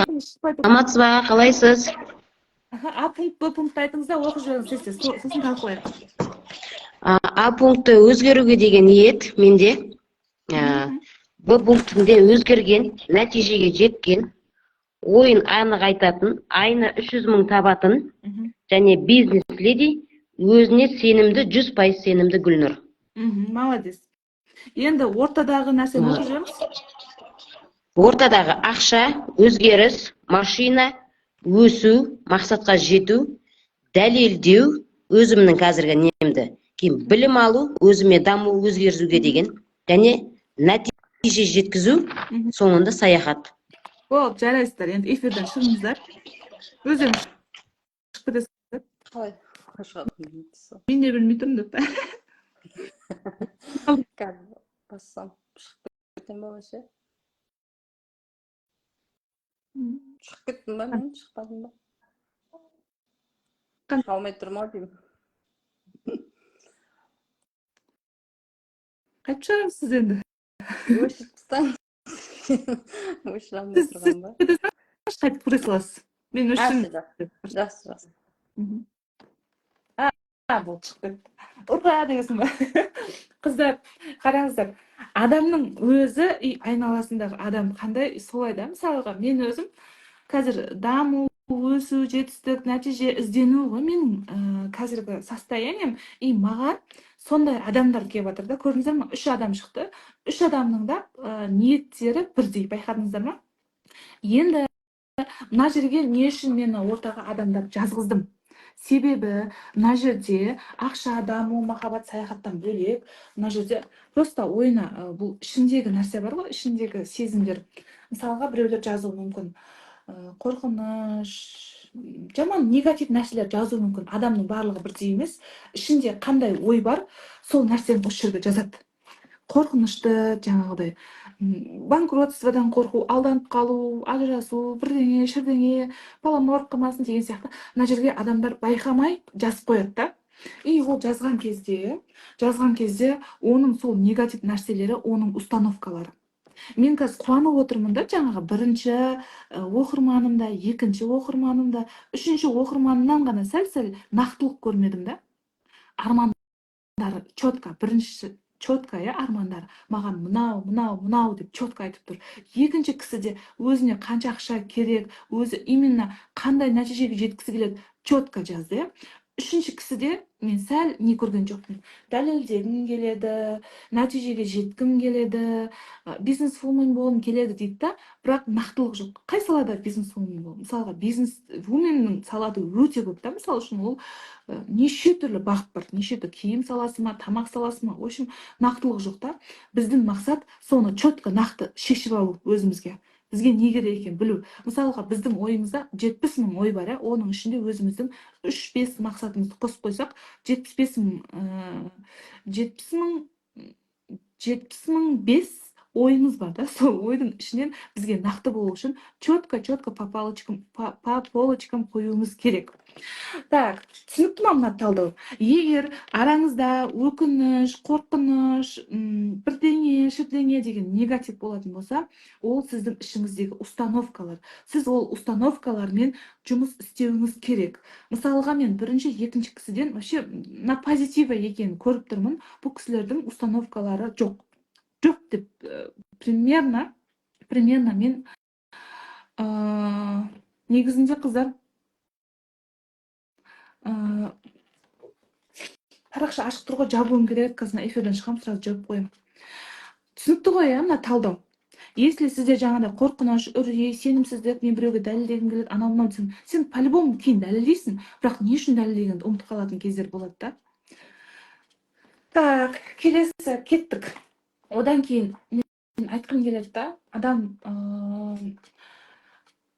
Айтыңыз, шықпай тұр. Саламатсыз ба, қалайсыз? Аха, А пункт, Б пунктті айтыңыз да, оқып жіберіңіз тез тез, сосын талқылайық. А пункті өзгеруге деген ниет менде. Б пунктінде өзгерген, нәтижеге жеткен, ойын анық айтатын, айына 300 мың табатын және бизнес леди, өзіне сенімді, 100% сенімді Гүлнұр. Молодец. Енді ортадағы нәрсені оқып жіберіңіз. Ортадағы ақша, өзгеріс, машина, өсу, мақсатқа жету, дәлелдеу, өзімнің қазіргі немді, кейін білім алу, өзіме даму, өзгертуге деген және нәтиже жеткізу, соңында саяхат. Болды, жарайсыздар. Енді эфирден шығыңыздар. Өздеріңіз шығып кетесіздер. Қалай шығады? Мен де білмей тұрмын деп. Қазір бассам, шығып кетемін ба вообще? Шығып кеттім ба мен, шықпадым ба? Шыға алмай тұрмын ау деймін. Қайтып шығамыз сіз енді? Өшіріп тастаңыз, өшіре алмай Сіз тұрған ба? қайтып көре саласыз. Мен өшірдім. Жақсы, жақсы. А, болды, шығып кетті. Ура дегенсің ба? Қыздар, қараңыздар, адамның өзі и айналасындағы адам қандай, солай да. Мысалға, мен өзім қазір даму, өсу, жетістік, нәтиже, іздену ғой менің қазіргі состоянием. И маған сондай адамдар келіп жатыр да. Көрдіңіздер ма, үш адам шықты. Үш адамның да ниеттері бірдей, байқадыңыздар ма? Енді мына жерге не үшін мен ортаға адамдар жазғыздым? Себебі мына жерде ақша, даму, махаббат, саяхаттан бөлек, мына жерде просто ойына бұл ішіндегі нәрсе бар ғой, ішіндегі сезімдер. Мысалға, біреулер жазуы мүмкін қорқыныш, жаман негатив нәрселер жазуы мүмкін. Адамның барлығы бірдей емес. Ішінде қандай ой бар, сол нәрсені осы жерге жазады. Қорқынышты, жаңағыдай банкротстводан қорқу, алданып қалу, ажырасу, бірдеңе шірдеңе, балам ауырып қалмасын деген сияқты. Мына жерге адамдар байқамай жазып қояды да. И ол жазған кезде оның сол негатив нәрселері, оның установкалары. Мен қазір қуанып отырмын да, жаңағы бірінші оқырманым да, екінші оқырманым да, үшінші оқырманымнан ғана сәл сәл нақтылық көрмедім да. Армандары четко, біріншісі четко, иә, армандары маған мынау, мынау, мынау деп четко айтып тұр. Екінші кісі де өзіне қанша ақша керек, өзі именно қандай нәтижеге жеткісі келеді, четко жазды, иә. Үшінші кісіде мен сәл не көрген жоқпын: дәлелдегім келеді, нәтижеге жеткім келеді, бизнес-вумен болғым келеді дейді да, бірақ нақтылық жоқ, қай салада бизнес-вумен бол. Мысалға, бизнес-вуменнің саласы өте көп та. Мысалы үшін, ол неше түрлі бағыт бар, неше түрлі: киім саласы ма, тамақ саласы ма, в общем, нақтылық жоқ та. Біздің мақсат соны четко, нақты шешіп алу өзімізге, бізге не керек екенін білу. Мысалға, біздің ойымызда 70 000 ой бар, иә. Оның ішінде өзіміздің үш бес мақсатымызды қосып қойсақ, 75 000, 70 000, 70 005 ойымыз бар да. Сол ойдың ішінен бізге нақты болу үшін четко, четко по полочкам қоюымыз керек. Так, түсінікті ма мына талдау? Егер араңызда өкініш, қорқыныш, бірдеңе шірдеңе деген негатив болатын болса, ол сіздің ішіңіздегі установкалар. Сіз ол установкалармен жұмыс істеуіңіз керек. Мысалға, мен бірінші, екінші кісіден вообще на позитиве екенін көріп тұрмын. Бұл кісілердің установкалары жоқ, жоқ деп примерно мен негізінде, қыздар, парақша ашық тұр ғой, жабуым керек. Қазір мына эфирден шығамын, сразу жауып қоямын. Түсінікті ғой, иә, мына талдау? Если сізде жаңағыдай қорқыныш, үрей, сенімсіздік, мен біреуге дәлелдегім келеді, анау мынау десең, сен по любому кейін дәлелдейсің, бірақ не үшін дәлелдегеніңді ұмытып қалатын кездер болады да. Так, келесі кеттік. Одан кейін мен айтқым келеді да, адам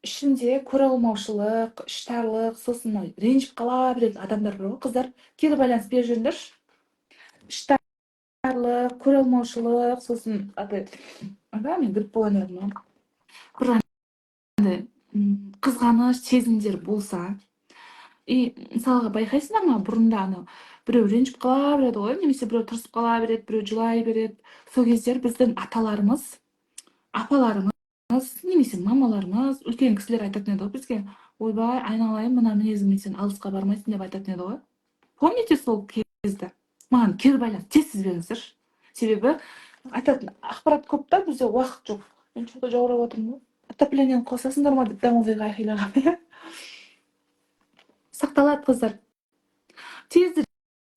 ішінде көре алмаушылық, іштарлық, сосын мынау ренжіп қала беретін адамдар бар ғой. Қыздар, кері байланыс беріп жүріңдерші. Іштарлық, көре алмаушылық, сосын андай, ага, мен грипп болайын деп жатырмын ғой. Бір андай қызғаныш сезімдер болса. И мысалға, байқайсыңдар ма, бұрында анау біреу ренжіп қала береді ғой немесе біреу тырысып қала береді, біреу жылай береді. Сол кездері біздің аталарымыз, апаларымыз Немесе мамаларымыз, үлкен кісілер айтатын еді ғой бізге: «Ойбай, айналайын, мына мінезіңмен сен алысқа бармайсың», – деп айтатын еді ғой. Помните сол кезді? Маған кері байланыс тез беріңіздерші, себебі айтатын ақпарат көп та, бізде уақыт жоқ. Мен че-то жаурап отырмын ғой. «Отопление ні қосасыңдар ма?» – деп домовойға айқайлаған, иә. Сақталады, қыздар. Тез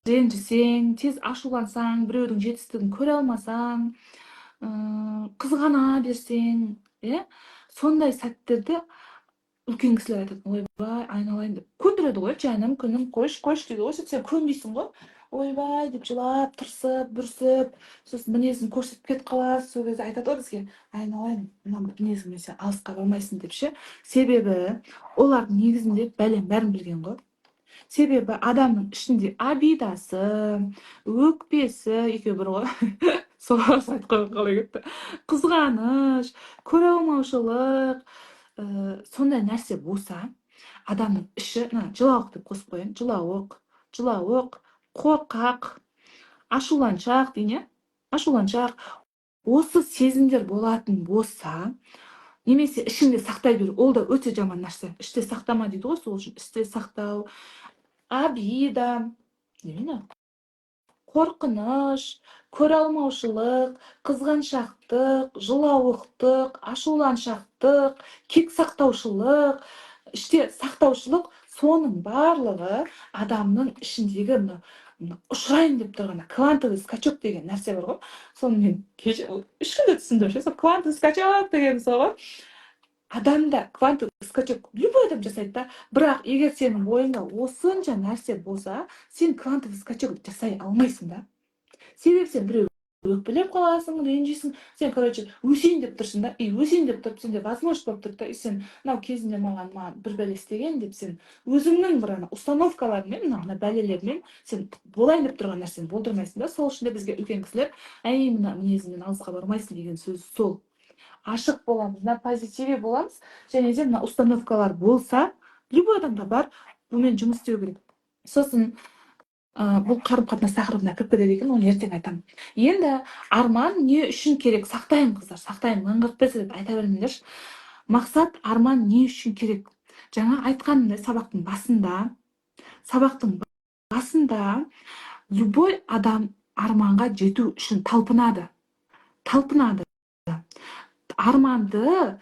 ренжісең, тез ашулансаң, біреудің жетістігін көре алмасаң, қызғана берсең, иә, сондай сәттерде үлкен кісілер айтады: «Ойбай, айналайын», – деп көндіреді ғой. «Жаным, күнім, қойшы, қойшы», – дейді ғой. Сөйтіп сен көнбейсің ғой. «Ойбай» деп жылап, тырысып, бүрісіп, сосын мінезін көрсетіп кетіп қаласың. Сол кезде айтады ғой бізге: «Айналайын, мына мінезіңмен сен алысқа бармайсың», – деп ше. Себебі олар негізінде бәлем бәрін білген ғой. Себебі адамның ішінде обида сы, өкпесі, екеуі бір ғой, сол айтып қойған қалай кетті, қызғаныш, көре алмаушылық, сондай нәрсе болса, адамның іші мына жылауық деп қосып қояйын, жылауық, жылауық, қорқақ, ашуланшақ дейін, иә, ашуланшақ, осы сезімдер болатын болса немесе ішіңде сақтай беру, ол да өте жаман нәрсе. Іште сақтама дейді ғой, сол үшін іште сақтау, обида, немене, қорқыныш, көре алмаушылық, қызғаншақтық, жылауықтық, ашуланшақтық, кек сақтаушылық, іште сақтаушылық, соның барлығы адамның ішіндегі мына ұшырайын деп тұрған квантовый скачок деген нәрсе бар ғой. Соны мен кеше 3 күнде түсіндім ше. Сол квантовый скачок деген сол ғой. Адамда квантовый скачок любой адам жасайды да, бірақ егер сенің ойыңда осынша нәрсе болса, сен квантовый скачок жасай алмайсың да. Себебі сен біреу өкпелеп қаласың, ренжисің. Сен, короче, өсейін деп тұрсың да, и өсейін деп тұрып, сенде возможность болып тұр да, и сен мынау кезінде маған бір бәле істеген деп, сен өзіңнің бір ана установка ларыңмен, мына бәлелермен сен болайын деп тұрған нәрсені болдырмайсың да. Сол үшін де бізге үлкен кісілер: «Әй, мына мінезіңмен алысқа бармайсың» деген сөз сол. Ашық боламыз, на позитиве боламыз. Және де мына установка лар болса, любой адамда бар, бұнымен жұмыс істеу керек. Сосын бұл қарым қатынас тақырыбына кіріп кетеді екен, оны ертең айтамын. Енді арман не үшін керек? Сақтаймын, қыздар, сақтаймын. Мыңғыртпа деп айта бермеңдерші. Мақсат, арман не үшін керек? Жаңа айтқанымдай, сабақтың басында любой адам арманға жету үшін талпынады, талпынады. Арманды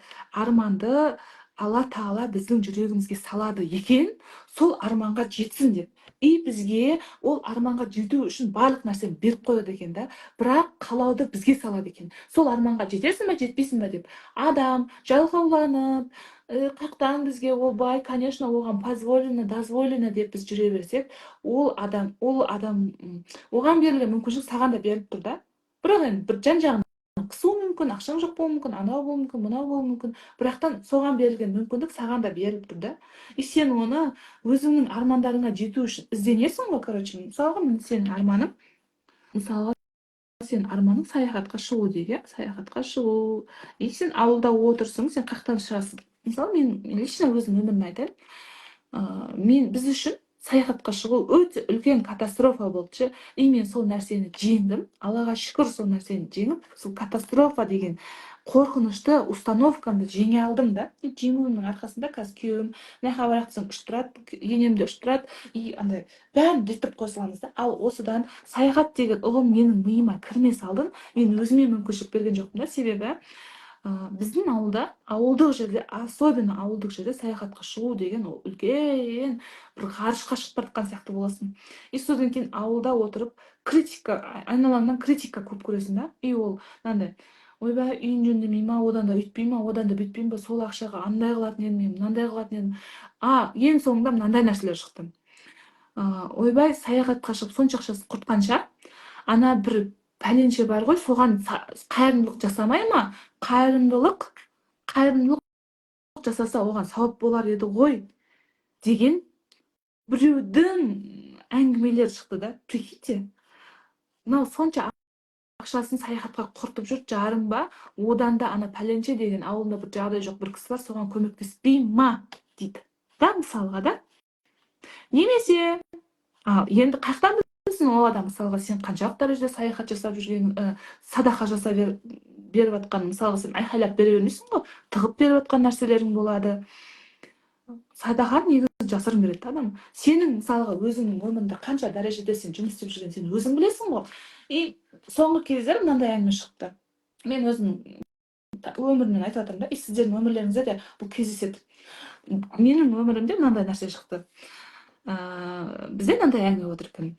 Алла Тағала біздің жүрегімізге салады екен, сол арманға жетсін деп. И бізге ол арманға жету үшін барлық нәрсені беріп қояды екен да, бірақ қалауды бізге салады екен. Сол арманға жетесің бе, жетпейсің бе деп. Адам жалқауланып, қаяқтан бізге, ол бай, конечно, оған позволено, дозволено деп біз жүре берсек, ол адам, оған берілген мүмкіншілік саған да беріліп тұр да. Бірақ енді бір жан жағын қысуы мүмкін, ақшаң жоқ болуы мүмкін, анау болуы мүмкін, мынау болуы мүмкін, бірақтан соған берілген мүмкіндік саған да беріліп тұр да. И сен оны өзіңнің армандарыңа жету үшін ізденесің ғой. Короче, мысалға, міне, сенің арманың, мысалға, сенің арманың саяхатқа шығу дейік, иә, саяхатқа шығу. И сен ауылда отырсың, сен қаяқтан шығасың? Мысалы, мен лично өзім өмірімді айтайын, мен, біз үшін саяхатқа шығу өте үлкен катастрофа болды ше. И мен сол нәрсені жеңдім, Аллаға шүкір. Сол нәрсені жеңіп, сол катастрофа деген қорқынышты, установка мды жеңе алдым да. И жеңуімнің арқасында қазір күйеуім мына жаққа барайық десең, ұшып тұрады, енем де ұшып тұрады, и андай бәрін реттеп қоя саламыз да. Ал осыдан саяхат деген ұғым менің миыма кірмес алдын мен өзіме мүмкіншілік берген жоқпын да. Себебі біздің ауылда, ауылдық жерде, особенно ауылдық жерде саяхатқа шығу деген ол үлкен бір ғарышқа шығып бара жатқан сияқты боласың. И содан кейін ауылда отырып критика, айналаңнан критика көп көресің да. И ол мынандай: «Ойбай, үйін жөндемей ма, одан да өйтпей ма, одан да бүйтпей ма, сол ақшаға андай қылатын едім мен, мынандай қылатын едім». А ең соңында мынандай нәрселер шықты: «Ойбай, саяхатқа шығып сонша ақшасын құртқанша, ана бір пәленше бар ғой, соған қайырымдылық жасамай ма? Қайырымдылық жасаса, оған сауап болар еді ғой», – деген біреудің әңгімелері шықты да. Прикиньте, мынау сонша ақшасын саяхатқа құртып жүр, жарым ба, одан да ана пәленше деген ауылында бір жағдай жоқ бір кісі бар, соған көмектеспей ма дейді да, мысалға да. Немесе ал енді қаяқтан білсін ол адам, мысалға, сен қаншалықты дәрежеде саяхат жасап жүргенін, садақа жасап Беріп жатқан, мысалға, сен айқайлап бере бермейсің ғой, тығып беріп жатқан нәрселерің болады. Садаға негізі жасырын береді да адам. Сенің, мысалға, өзіңнің өміріңде қанша дәрежеде сен жұмыс істеп жүргенін сен өзің білесің ғой. И соңғы кездері мынандай әңгіме шықты. Мен өзім өмірімнен айтып жатырмын да, и сіздердің өмірлеріңізде де бұл кездеседі. Менің өмірімде мынандай нәрсе шықты. Бізде мынандай әңгіме отыр екен.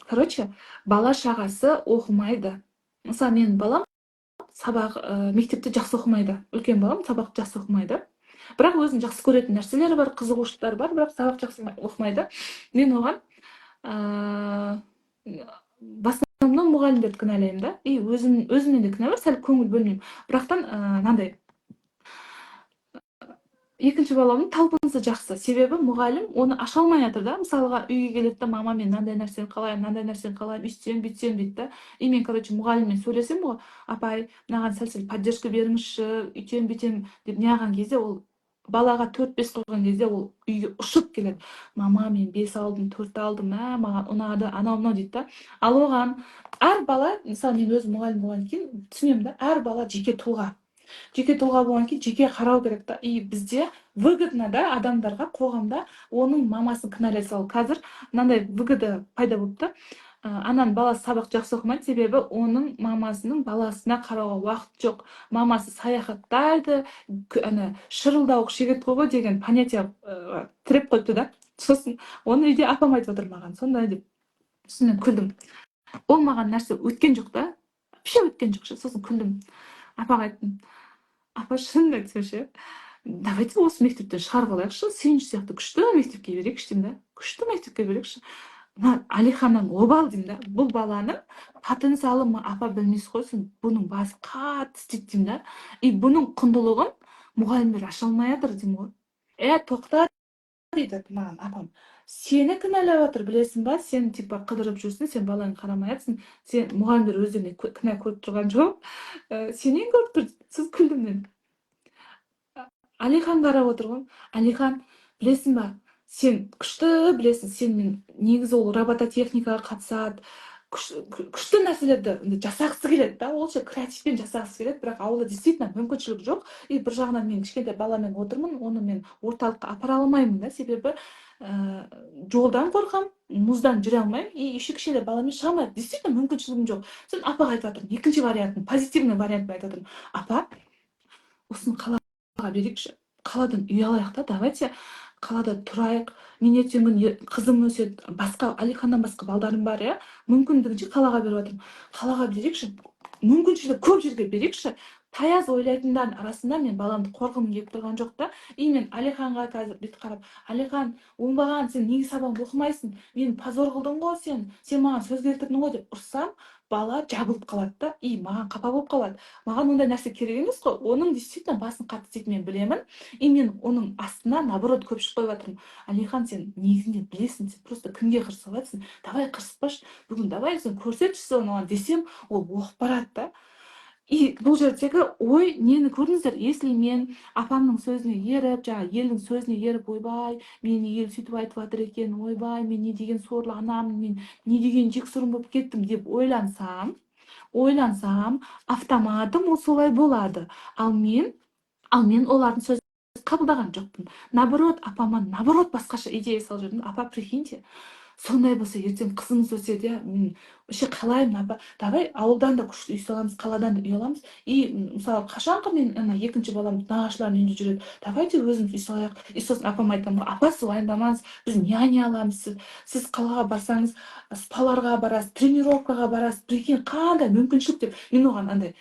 Короче, бала шағасы оқымайды. Мысалы, менің балам сабақ, мектепте жақсы оқымайды. Үлкен балам сабақ жақсы оқымайды, бірақ өзінің жақсы көретін нәрселері бар, қызығушылықтары бар, бірақ сабақ жақсы оқымайды. Мен оған в основном мұғалімдерді кінәлаймын да, и өзімнен де кінә бар, сәл көңіл бөлмеймін. Бірақтан мынандай, екінші баламның талпынысы жақсы, себебі мұғалім оны аша алмай жатыр да. Мысалға, үйге келеді да: «Мама, мен мынандай нәрсені қалаймын, мынандай нәрсені қалаймын, өйтсем, бүйтсем», – дейді да. И мен, короче, мұғаліммен сөйлесемін ғой: «Апай, мынаған сәл сәл поддержка беріңізші, үйтемін, бүйтемін», – деп. Неғылған кезде, ол балаға төрт, бес қойған кезде, ол үйге ұшып келеді: «Мама, мен бес алдым, төрт алдым, мә, маған ұнады», анау мынау дейді да. Ал оған әр бала, мысалы, мен өзім мұғалім болғаннан кейін түсінемін да, әр бала жеке тұлға. Жеке тұлға болғаннан кейін жеке қарау керек та. И бізде выгодно да адамдарға, қоғамда оның мамасын кінәлай салу. Қазір мынандай выгода пайда болыпты: ананың баласы сабақ жақсы оқымайды, себебі оның мамасының баласына қарауға уақыт жоқ, мамасы саяхаттайды, ана шырылдауық шегіртке ғой деген понятие тіреп қойыпты да. Сосын оны үйде апам айтып отыр маған сондай деп. Сосын мен күлдім. Ол маған нәрсе өткен жоқ та, вообще өткен жоқ ше. Сосын күлдім, апаға айттым: «Апа, шынымды айтсам ше, давайте осы мектептен шығарып алайықшы, Сүйінші сияқты күшті мектепке берейікші», – деймін да. «Күшті мектепке берейікші, мына Әлиханнан обал», – деймін да. «Бұл баланың потенциалы, апа, білмейсіз ғой сен, бұның басы қатты істейді», – деймін да. «И бұның құндылығын мұғалімдер аша алмай жатыр», – деймін ғой. «Е, тоқта, – дейді маған апам, – сені кінәлап жатыр, білесің ба? Сен типа қыдырып жүрсің, сен балаңды қарамай жатырсың, сен, мұғалімдер өздеріне кінә көріп тұрған жоқ, сенен көріп тұр». Сосын күлдім мен. Әлихан қарап отыр ғой. «Әлихан, білесің ба, сен күшті білесің, сен мен негізі ол робототехникаға қатысады, күшті нәрселерді жасағысы келеді да, ол ше креативпен жасағысы келеді, бірақ ауылда действительно мүмкіншілік жоқ. И бір жағынан мен кішкентай баламен отырмын, оны мен орталыққа апара алмаймын да, себебі жолдан қорқамын, мұздан жүре алмаймын, и еще кішкентай баламен шыға алмаймын, действительно мүмкіншілігім жоқ. Сосын апаға айтып жатырмын, екінші вариантын, позитивный вариантын айтып жатырмын: «Апа, осыны қалаға берейікші, қаладан үй алайық та, давайте қалада тұрайық. Мен ертеңгі күні қызым өседі, басқа, Әлиханнан басқа балдарым бар, иә, мүмкіндігінше қалаға беріп жатырмын. Қалаға берейікші, мүмкіншілігі көп жерге берейікші. Таяз ойлайтындардың арасында мен баламды қорғым келіп тұрған жоқ та. И мен Әлиханға қазір бүйтіп қарап: «Әлихан, оңбаған, сен неге сабағыңды оқымайсың? Мені позор қылдың ғой сен, сен маған сөз келтірдің ғой», – деп ұрыссам, бала жабылып қалады да и маған қапа болып қалады. Маған ондай нәрсе керек емес қой. Оның действительно басын қатты істейтінін мен білемін. И мен оның астына, наоборот, көпшік қойып жатырмын: «Әлихан, сен негізінде білесің, сен просто кімге қырсығып жатырсың? Давай, қырсықпашы бүгін, давай, сен көрсетші соны оған», – десем, ол оқып барады да. И бұл жердегі ой нені көрдіңіздер? Если мен апамның сөзіне еріп, жаңағы елдің сөзіне еріп, «Ойбай, мені ел сөйтіп айтып жатыр екен, ойбай, мен не деген сорлы анамын, мен не деген жексұрын болып кеттім» деп ойлансам, автоматом ол солай болады. Ал мен олардың сөзін қабылдаған жоқпын. Наоборот, апама, наоборот, басқаша идея салып жібердім: «Апа, прикиньте, сондай болса, ертең қызымыз өседі, иә, мен вообще қалаймын. Апа, давай ауылдан да күшті үй саламыз, қаладан да үй аламыз. И мысалы, қашанғы мен ана екінші балам нағашыларының үйінде жүреді? Давайте өзіміз үй салайық». И сосын апама айтамын ғой: «Апа, сіз уайымдамаңыз, біз няня аламыз. Сіз қалаға барсаңыз, спаларға барасыз, тренировкаға барасыз, прикинь, қандай мүмкіншілік», – деп. Мен оған андай,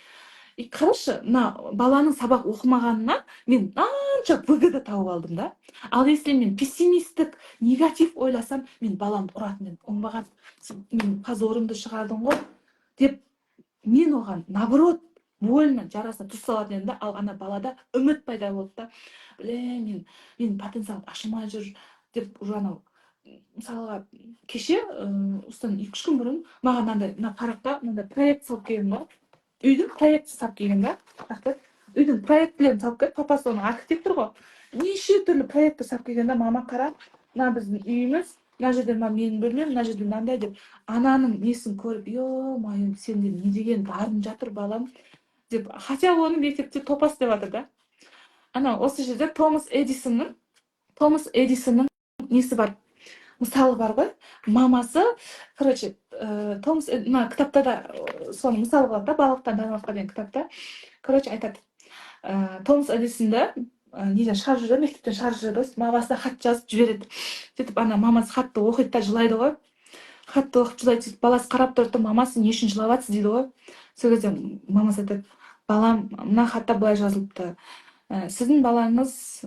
и қарашы, мына баланың сабақ оқымағанына мен қанша выгода тауып алдым да. Ал если мен пессимистік, негатив ойласам, мен баламды ұратын едім: «Оңбаған, сен менің позорымды шығардың ғой», – деп. Мен оған, наоборот, больно, жарасына тұз салатын едім да. Ал ана балада үміт пайда болды да: «Блин, менің потенциалым ашылмай жүр», – деп. Уже анау, мысалға, кеше, осыдан 2-3 күн бұрын маған мынандай, мына параққа мынандай проект салып келген ғой, үйдің проектісін салып келген да. Рахмет, үйдің проектілерін салып келді. Папасы оның архитектор ғой, неше түрлі проекттер салып келген да: «Мама, қара, мына біздің үйіміз». Мына жерде мына менің бөлмем, мына жерде мынандай деп, ананың несін көріп: «Ё-моё, сенде не деген дарын жатыр, балам», – деп. Хотя оны мектепте топас деп жатыр да. Ана осы жерде Томас Эдисонның несі бар, мысалы бар ғой. Мамасы, короче, Томас, мына кітапта да соны мысал қылады да, «Балалықтан даналыққа» деген кітапта. Короче, айтады, Томас Эдисонды неден шығарып жібереді, мектептен шығарып жібереді ғой. Мамасына хат жазып жібереді. Сөйтіп ана мамасы хатты оқиды да, жылайды ғой. Хатты оқып жылайды. Сөйтіп баласы қарап тұрады да: «Мамасы, не үшін жылап жатсыз?» – дейді ғой. Сол кезде мамасы айтады: «Балам, мына хатта былай жазылыпты: сіздің балаңыз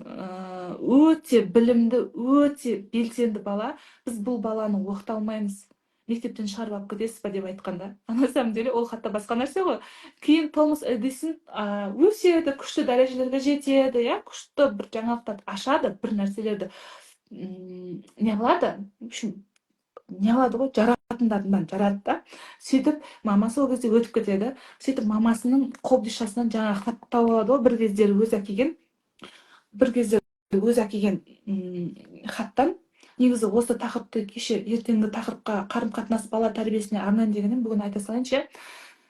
өте білімді, өте белсенді бала. Біз бұл баланы оқыта алмаймыз, мектептен шығарып алып кетесіз ба?» – деп айтқан да. А на самом деле ол хатта басқа нәрсе ғой. Кейін Томас Эдисон өседі, күшті дәрежелерге жетеді, иә, күшті бір жаңалықтарды ашады, бір нәрселерді не қылады, в общем, не қылады ғой, жаратындардың бәрін жарады да. Сөйтіп мамасы ол кезде өтіп кетеді. Сөйтіп мамасының қобдишасынан жаңағы хат тауып алады ғой. Бір кездері өзі әкелген хаттан. Негізі осы тақырыпты кеше ертеңгі тақырыпқа, қарым қатынас, бала тәрбиесіне арнайын деген едім, бүгін айта салайыншы, иә.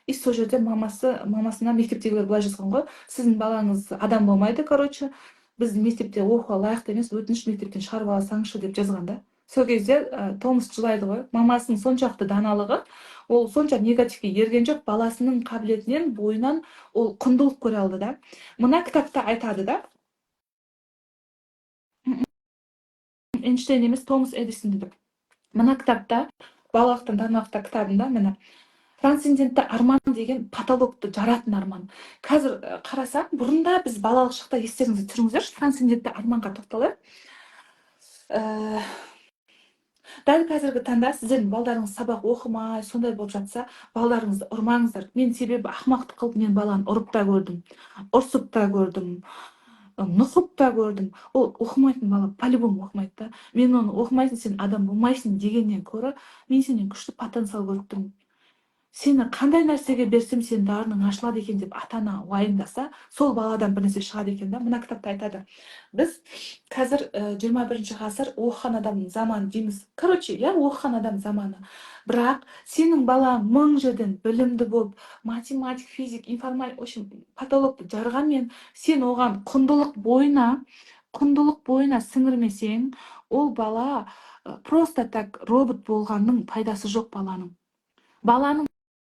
И сол жерде мамасына мектептегілер былай жазған ғой: «Сіздің балаңыз адам болмайды, короче, біздің мектепте оқуға лайықты емес, өтініш, мектептен шығарып алсаңызшы», – деп жазған да. Сол кезде Томас жылайды ғой. Мамасының соншалықты даналығы, ол сонша негативке ерген жоқ, баласының қабілетінен, бойынан ол құндылық көре алды да. Мына кітапта айтады да. Эйнштейн емес, Томас Эдисон дейді. Мына кітапта, «Балалықтан даналықта» кітабында, міне, трансцендентті арман деген потолокты жаратын арман. Қазір қарасақ, бұрында біз балалық шақта, естеріңізге түсіріңіздерші, трансцендентті арманға тоқталайық. Дәл қазіргі таңда сіздердің балдарыңыз сабақ оқымай, сондай болып жатса, балдарыңызды ұрмаңыздар. Мен себебі ақымақтық қылып, мен баланы ұрып та көрдім, ұрсып та көрдім, нұқып та көрдім. Ол оқымайтын бала по-любому оқымайды да. Мен оны «оқымайсың, сен адам болмайсың» дегеннен гөрі, «мен сенен күшті потенциал көріп тұрмын, сені қандай нәрсеге берсем, сенің дарының ашылады екен» деп ата ана уайымдаса, сол баладан бір нәрсе шығады екен да. Мына кітапта айтады: біз қазір 21-ғасыр, оқыған адамның заманы дейміз, короче, иә, оқыған адам заманы. Бірақ сенің балаң мың жерден білімді болып, математик, физик, информатик, в общем, потолокты жарғанмен, сен оған құндылық бойына сіңірмесең, ол бала просто так робот болғанның пайдасы жоқ. Баланың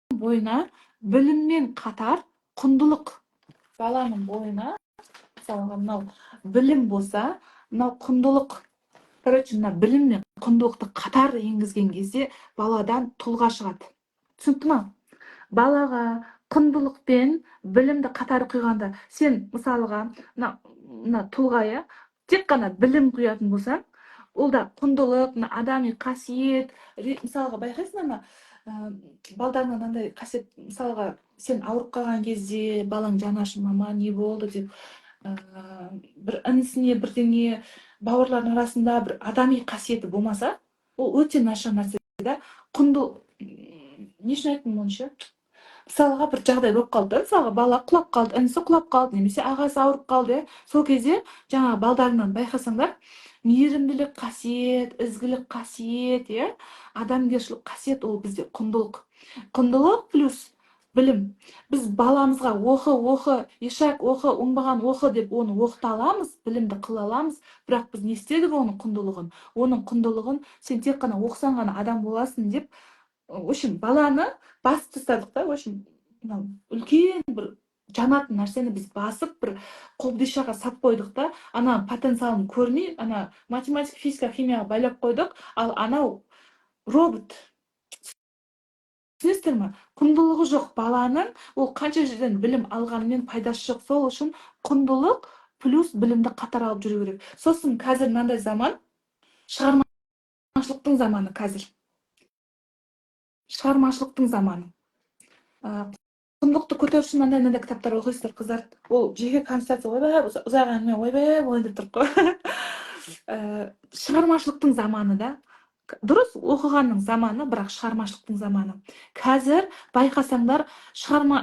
бойына біліммен қатар құндылық, баланың бойына, мысалға, мынау білім болса, мынау құндылық. Короче, мына білім мен құндылықты қатар енгізген кезде баладан тұлға шығады. Түсінікті ма? Балаға құндылық пен білімді қатар құйғанда, сен, мысалға, мына тұлға, иә, тек қана білім құятын болсаң, ол да құндылық, мына адами қасиет. Мысалға, байқайсың, ана балдарыңнан мынандай қасиет. Мысалға, сен ауырып қалған кезде балаң жаны ашып: «Мама, не болды?» – деп, бір інісіне бірдеңе, бауырлардың арасында бір адами қасиеті болмаса, ол өте нашар нәрсе да. Құнды, не үшін айттым оны ше? Мысалға, бір жағдай болып қалды да, мысалға, бала құлап қалды, інісі құлап қалды немесе ағасы ауырып қалды, иә. Сол кезде жаңағы балдарыңнан байқасаңдар, мейірімділік қасиет, ізгілік қасиет, иә, адамгершілік қасиет, ол бізде құндылық. Құндылық плюс білім. Біз баламызға «оқы, оқы, ишак, оқы, оңбаған, оқы» деп оны оқыта аламыз, білімді қыла аламыз, бірақ біз не істедік оның құндылығын? Оның құндылығын «сен тек қана оқысаң ғана адам боласың» деп, в общем, баланы басып тастадық та. В общем, мынау үлкен бір жанатын нәрсені біз басып, бір қобдишаға сап қойдық та. Ана потенциалын көрмей, ана математика, физика, химияға байлап қойдық. Ал анау робот, түсінесіздер ма? Құндылығы жоқ баланың ол қанша жерден білім алғанымен пайдасы жоқ. Сол үшін құндылық плюс білімді қатар алып жүру керек. Сосын қазір мынандай заман, шығармашылықтың заманы. Қазір шығармашылықтың заманы. Құндылықты көтеру үшін мынандай мынандай кітаптар оқисыздар, қыздар. Ол жеке консультация, ойбай, ұзақ әңгіме, ойбай, болайын деп тұрып қой. Шығармашылықтың заманы да. Дұрыс, оқығанның заманы, бірақ шығармашылықтың заманы. Қазір байқасаңдар, шығарма,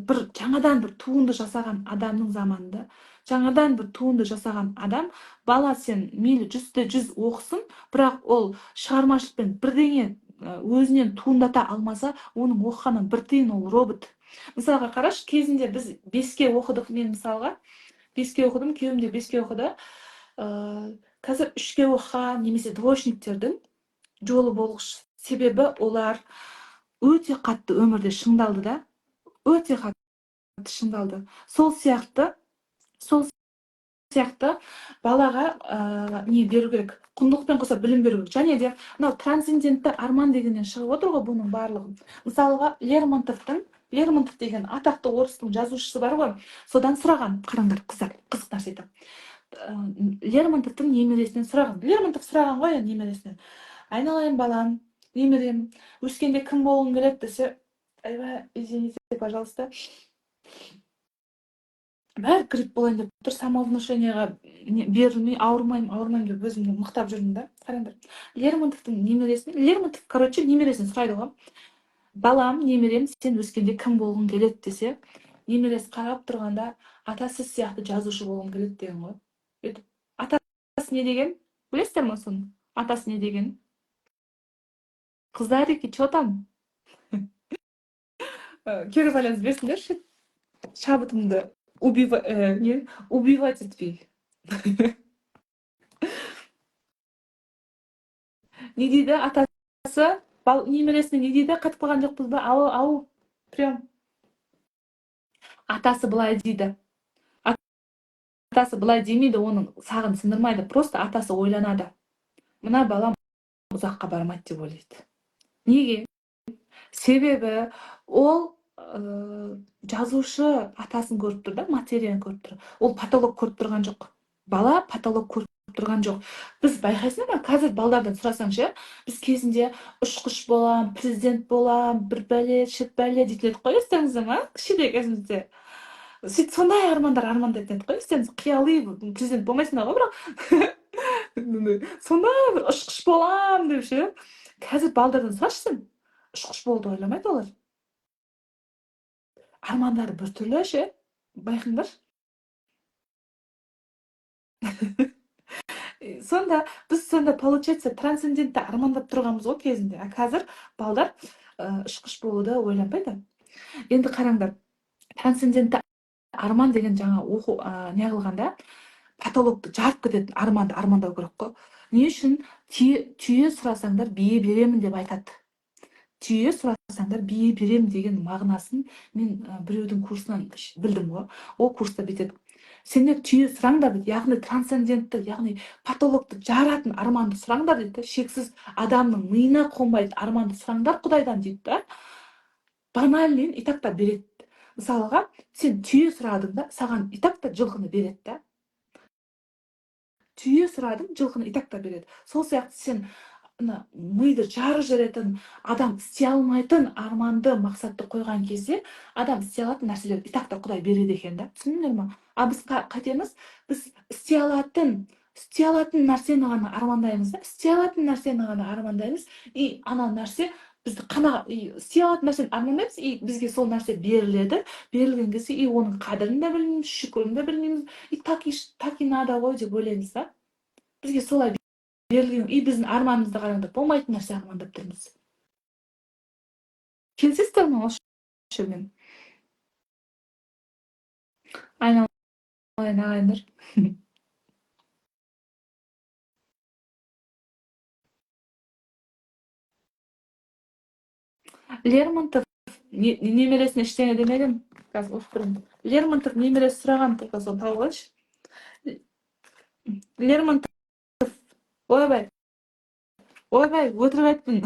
бір жаңадан бір туынды жасаған адамның заманында. Жаңадан бір туынды жасаған адам, бала сен мейлі 100-те 100 оқысын, бірақ ол шығармашылықпен бірдеңе өзінен туындата алмаса, оның оқығанын бір тиын, ол робот. Мысалға, қарашы, кезінде біз 5-ке оқыдық, мен мысалға 5-ке оқыдым, күйеуім де 5-ке оқыды. Қазір 3-ке оқыған немесе двоечниктердің жолы болғыш. Себебі олар өте қатты өмірде шыңдалды да, өте қатты шыңдалды. Сол сияқты балаға не беру керек? Құндылықпен қоса білім беру керек. Және де мынау трансцендентті арман дегеннен шығып отыр ғой бұның барлығы. Мысалға, Лермонтов деген атақты орыстың жазушысы бар ғой, содан сұраған. Қараңдар, қыздар, қызық нәрсе айтамын. Лермонтовтың немересінен сұраған. Лермонтов сұраған ғой енді немересінен: «Айналайын балам, немерем, өскенде кім болғың келеді?» — десе, айбай, извините, пожалуйста, бәрі грипп болайын деп тұр, самовнушениеға берілмей, ауырмаймын, ауырмаймын деп өзімді мықтап жүрмін да. Қараңдар, Лермонтовтың немересін, Лермонтов, короче, немересін сұрайды ғой: «Балам, немерем, сен өскенде кім болғың келеді?» — десе, немересі қарап тұрғанда: «Ата, сіз сияқты жазушы болғым келеді», — деген ғой. Өйтіп атасы не деген, білесіздер ма соны? Атасы не деген? Қыздарики, че там, кері байланыс берсіңдерші, шабытымды не убивать етпей. Не дейді атасы немересіне? Не дейді? Қатып қалған жоқпыз ба? Ау, ау, прям атасы былай дейді. Атасы былай демейді, оның сағын сындырмайды, просто атасы ойланады: мына балам ұзаққа бармайды деп ойлайды. Неге? Себебі ол жазушы атасын көріп тұр да, материяны көріп тұр. Ол потолок көріп тұрған жоқ. Бала потолок көріп тұрған жоқ. Біз, байқайсыңдар ма, қазір балдардан сұрасаң ше, біз кезінде ұшқыш болам, президент болам, бір бәле, шет бәле дейтін едік қой, естеріңізде ма? Кішкентай кезімізде сөйтіп сондай армандар армандайтын едік қой, естеріңізде? Қияли президент болмайсыңдар ғой, бірақ сондай бір ұшқыш болам деп ше. Қазір балдардан сұрашы сен, ұшқыш болуды ойламайды олар, армандары біртүрлі ше, байқаңдаршы. Сонда біз, сонда получается, трансцендентті армандап тұрғанбыз ғой кезінде, а қазір балдар ұшқыш болуды ойланбайды. Енді қараңдар, трансцендентті арман деген жаңа оқу, не қылғанда, потолокты жарып кететін арманды армандау керек қой. Не үшін? Түйе сұрасаңдар, бие беремін деп айтады. Түйе сұрасаңдар, бие беремін деген мағынасын мен біреудің курсынан білдім ғой. Ол курста бүйтеді: сендер түйе сұраңдар дейді, яғни трансцендентті, яғни потолокты жаратын арманды сұраңдар дейді да, шексіз, адамның миына қонбайтын арманды сұраңдар құдайдан дейді да, банальныйын и так та береді. Мысалға, сен түйе сұрадың да, саған и так та жылқыны береді да. Түйе сұрадың, жылқыны и так та береді. Сол сияқты сен ана миды жарып жіберетін, адам істей алмайтын арманды, мақсатты қойған кезде, адам істей алатын нәрселерді и так та құдай береді екен да, түсіндіңдер ма? А біз қайтеміз? Біз істей алатын нәрсені ғана армандаймыз да, істей алатын нәрсені ғана армандаймыз. И ана нәрсе бізді қана, и істей алатын нәрсені армандаймыз, и бізге сол нәрсе беріледі. Берілген кезде и оның қадірін де білмейміз, шүкірін де білмейміз, и так и надо ғой деп ойлаймыз да. Бізге солай берілген. И біздің арманымызды қараңдар, болмайтын нәрсе армандап тұрмыз. Келісесіздер ме осы жермен, айналайын ағайындар? Лермонтов немересіне ештеңе демеген. Қазір оқып тұрамын. Лермонтов немересі сұраған, только соны тауып алайыншы. Лермонтов, ойбай, ойбай, өтірік айттым,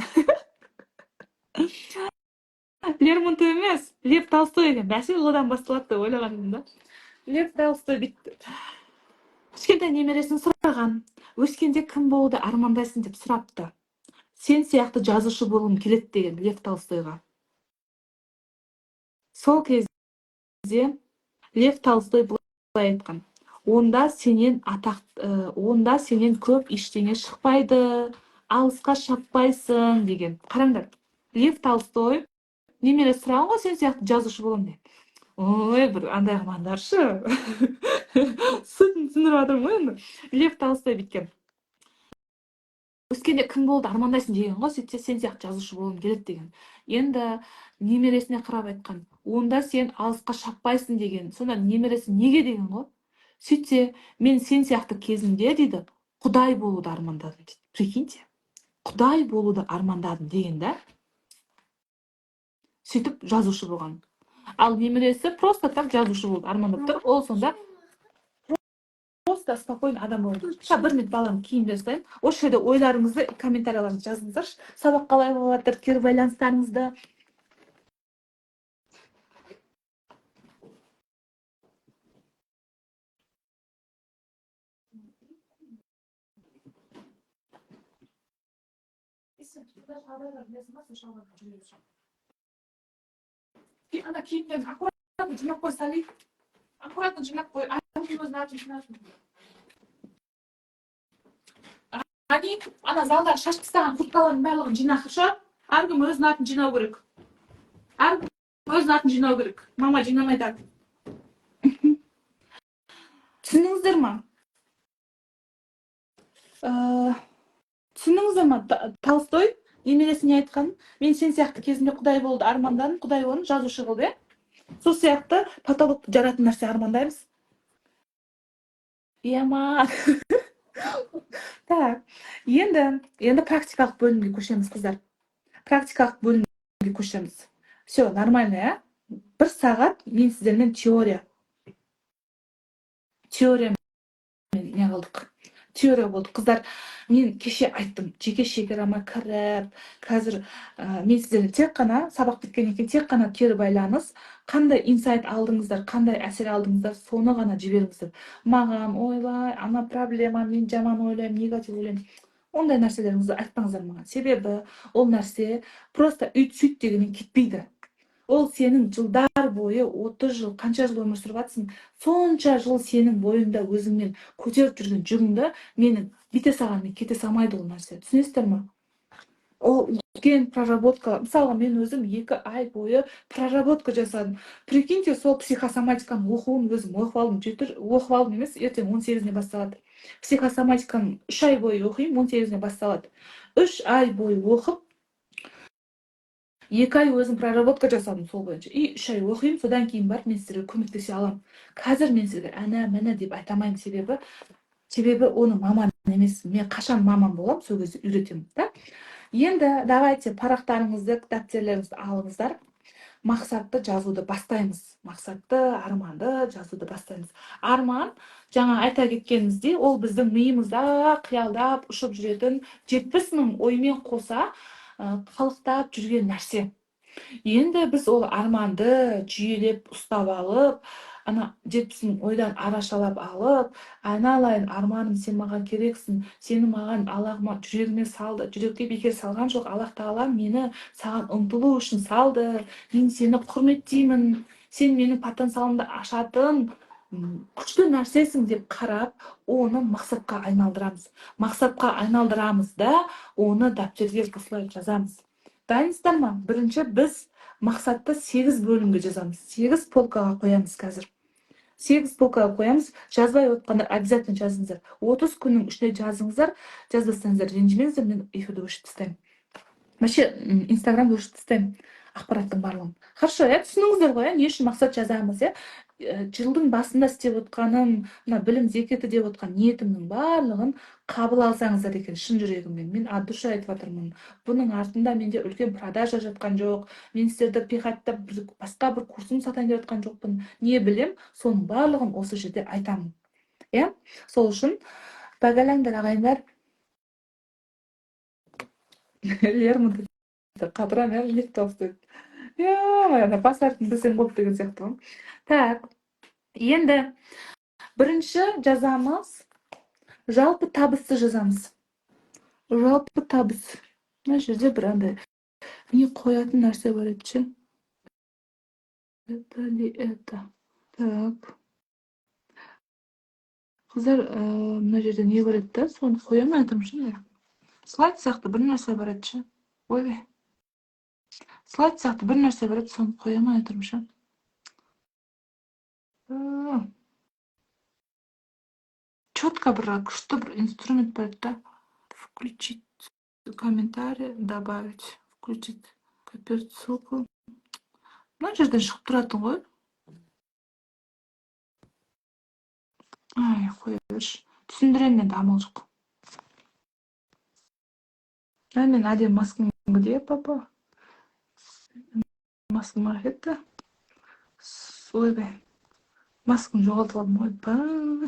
Лермонтов емес, Лев Толстой екен. Бәсе, одан басталады деп ойлаған едім да. Лев Толстой бүйтті: кішкентай немересін сұраған, өскенде кім болуды армандайсың деп сұрапты. Сен сияқты жазушы болғым келеді деген Лев Толстойға. Сол кезде Лев Толстой былай айтқан: онда сенен атақ, онда сенен көп ештеңе шықпайды. Алысқа шаппайсың деген. Қараңдар, Лев Толстой немересі сұраған ғой, сен сияқты жазушы боламын деп. Ой, бір андай қылмаңдаршы, сутін түсіндіріп жатырмын ғой енді. Лев Толстой бүйткен: өскенде кім болуды армандайсың деген ғой. Сөйтсе, сен сияқты жазушы болғым келеді деген. Енді немересіне қарап айтқан: онда сен алысқа шаппайсың деген. Сонда немересі неге деген ғой. Сөйтсе, мен сен сияқты кезімде, дейді, құдай болуды армандадым дейді. Прикиньте, құдай болуды армандадым деген да. Сөйтіп жазушы болған. Ал немересі просто так жазушы болды армандап тұр. Ол сонда просто спокойно адам болады. Сейчас, бір минут, балам киім жасайын. Осы жерде ойларыңызды, комментарияларыңызды жазыңыздаршы. Сабақ қалай болып жатыр, кері байланыстарыңызды. Ана киімдерін аккуратно жинап қой, Сали, аккуратно жинап қой. Әркім өзінің атын жинасын. Ани, ана залдағы шашып тастаған курткалардың барлығын жина, хорошо? Әркім өзінің атын жинау керек, әркім өзінің атын жинау керек, мама жинамайды атын. Түсіндіңіздер ма? Түсіндіңіздер ма? Толстой немересіне айтқан: мен сен сияқты кезімде құдай болды армандадым. Құдай оны жазушы қылды, иә. Сол сияқты потолокты жаратын нәрсе армандаймыз, иә ма? Так, енді практикалық бөлімге көшеміз, қыздар, практикалық бөлімге көшеміз. Все нормально, иә? Бір сағат мен сіздермен теориямен не қылдық, теория болды. Қыздар, мен кеше айттым, жеке шекарама кіріп, қазір мен сіздерден тек қана сабақ біткеннен кейін тек қана кері байланыс, қандай инсайт алдыңыздар, қандай әсер алдыңыздар, соны ғана жіберіңіздер маған. Ойбай, ана проблема, мен жаман ойлаймын, негатив ойлаймын, ондай нәрселеріңізді айтпаңыздар маған. Себебі ол нәрсе просто үйт сүйт дегеннен кетпейді. Ол сенің жылдар бойы, 30 жыл, қанша жыл өмір сүріп жатрсың, сонша жыл сенің бойыңда өзіңмен көтеріп жүрген жүгіңді менің бүйте салғанмен кете салмайды ол нәрсе. Түсінесіздер ма? Ол үлкен проработка. Мысалға, мен өзім 2 ай бойы проработка жасадым. Прикиньте, сол психосоматиканың оқуын өзім оқып алдым. 7 оқып алдым емес, ертең 18-іне басталады. Психосоматиканы 3 ай бойы оқимын, 18-іне басталады. 3 ай бойы оқып, 2 ай өзім проработка жасадым сол бойынша. И 3 ай оқимын, содан кейін барып мен сіздерге көмектесе аламын. Қазір мен сізге әне міне деп айта алмаймын, себебі оны маман емеспін. Мен қашан маман боламын, сол кезде үйретемін, да? Енді давайте парақтарыңызды, дәптерлеріңізді алыңыздар. Мақсатты жазуды бастаймыз. Мақсатты, арманды жазуды бастаймыз. Арман, жаңа айта кеткеніміздей, ол біздің миымызда қиялдап ұшып жүретін 70 мың оймен қоса қалықтап жүрген нәрсе. Енді біз ол арманды жүйелеп ұстап алып, ана 70 мың ойдан арашалап алып, айналайын арманым, сен маған керексің, сені маған Аллах жүрегіме салды, жүрекке бекер салған жоқ, Аллах тағала мені саған ұмтылу үшін салды, мен сені құрметтеймін, сен менің потенциалымды ашатын күшті нәрсесің деп қарап, оны мақсатқа айналдырамыз. Мақсатқа айналдырамыз да, оны дәптерге осылай жазамыз. Дайынсыздар ма? Бірінші біз мақсатты 8 бөлімге жазамыз. 8 полкаға қоямыз қазір. 8 полкаға қоямыз. Жазбай отқандар обязательно жазыңыздар. 30 күннің ішінде жазыңыздар. Жазбасаңыздар ренжімеңіздер, мен эфирді өшіріп тастаймын. Вообще, Инстаграмды өшіріп тастаймын, ақпараттың барлығын. Хорошо, иә, түсініңіздер ғой, иә, не үшін мақсат жазамыз, иә? Жылдың басында істеп отқаным, мына білім зекеті деп отқан ниетімнің барлығын қабыл алсаңыздар екен шын жүрегіммен. Мен от души айтып жатырмын. Бұның артында менде үлкен продажа жатқан жоқ. Мен сіздерді пихаттап бір басқа бір курсым сатайын деп жатқан жоқпын. Не білем, соның барлығын осы жерде айтамын. Иә? Сол үшін бағалаңдар, ағайындар. Лермонтов қатырам, иә, Лев Толстой. Ё-моё, бас әрпін білсең болды деген сияқты ғой. Так, енді бірінші жазамыз, жалпы табысты жазамыз. Жалпы табыс. Мына жерде бір андай не қоятын нәрсе бар еді ше. Это ли это? Так. Қыздар, мына жерде не бар еді да, соны қоя алмай жатырмын ше. Слайд сияқты бір нәрсе бар еді ше. Ойбай, слайд сияқты бір нәрсе бар еді, соны қоя алмай отырмын ше. Четко бір күшті бір инструмент бар еді да. Включить комментарий, добавить, включить, копировать ссылку. Мына жерден шығып тұратын ғой. Ай, қоя берші, түсіндіремін енді, амал жоқ. А мен әдемі маскам где, папа? Маскам кетті. Ойбай, маскамды жоғалтып алдым. Ойбай.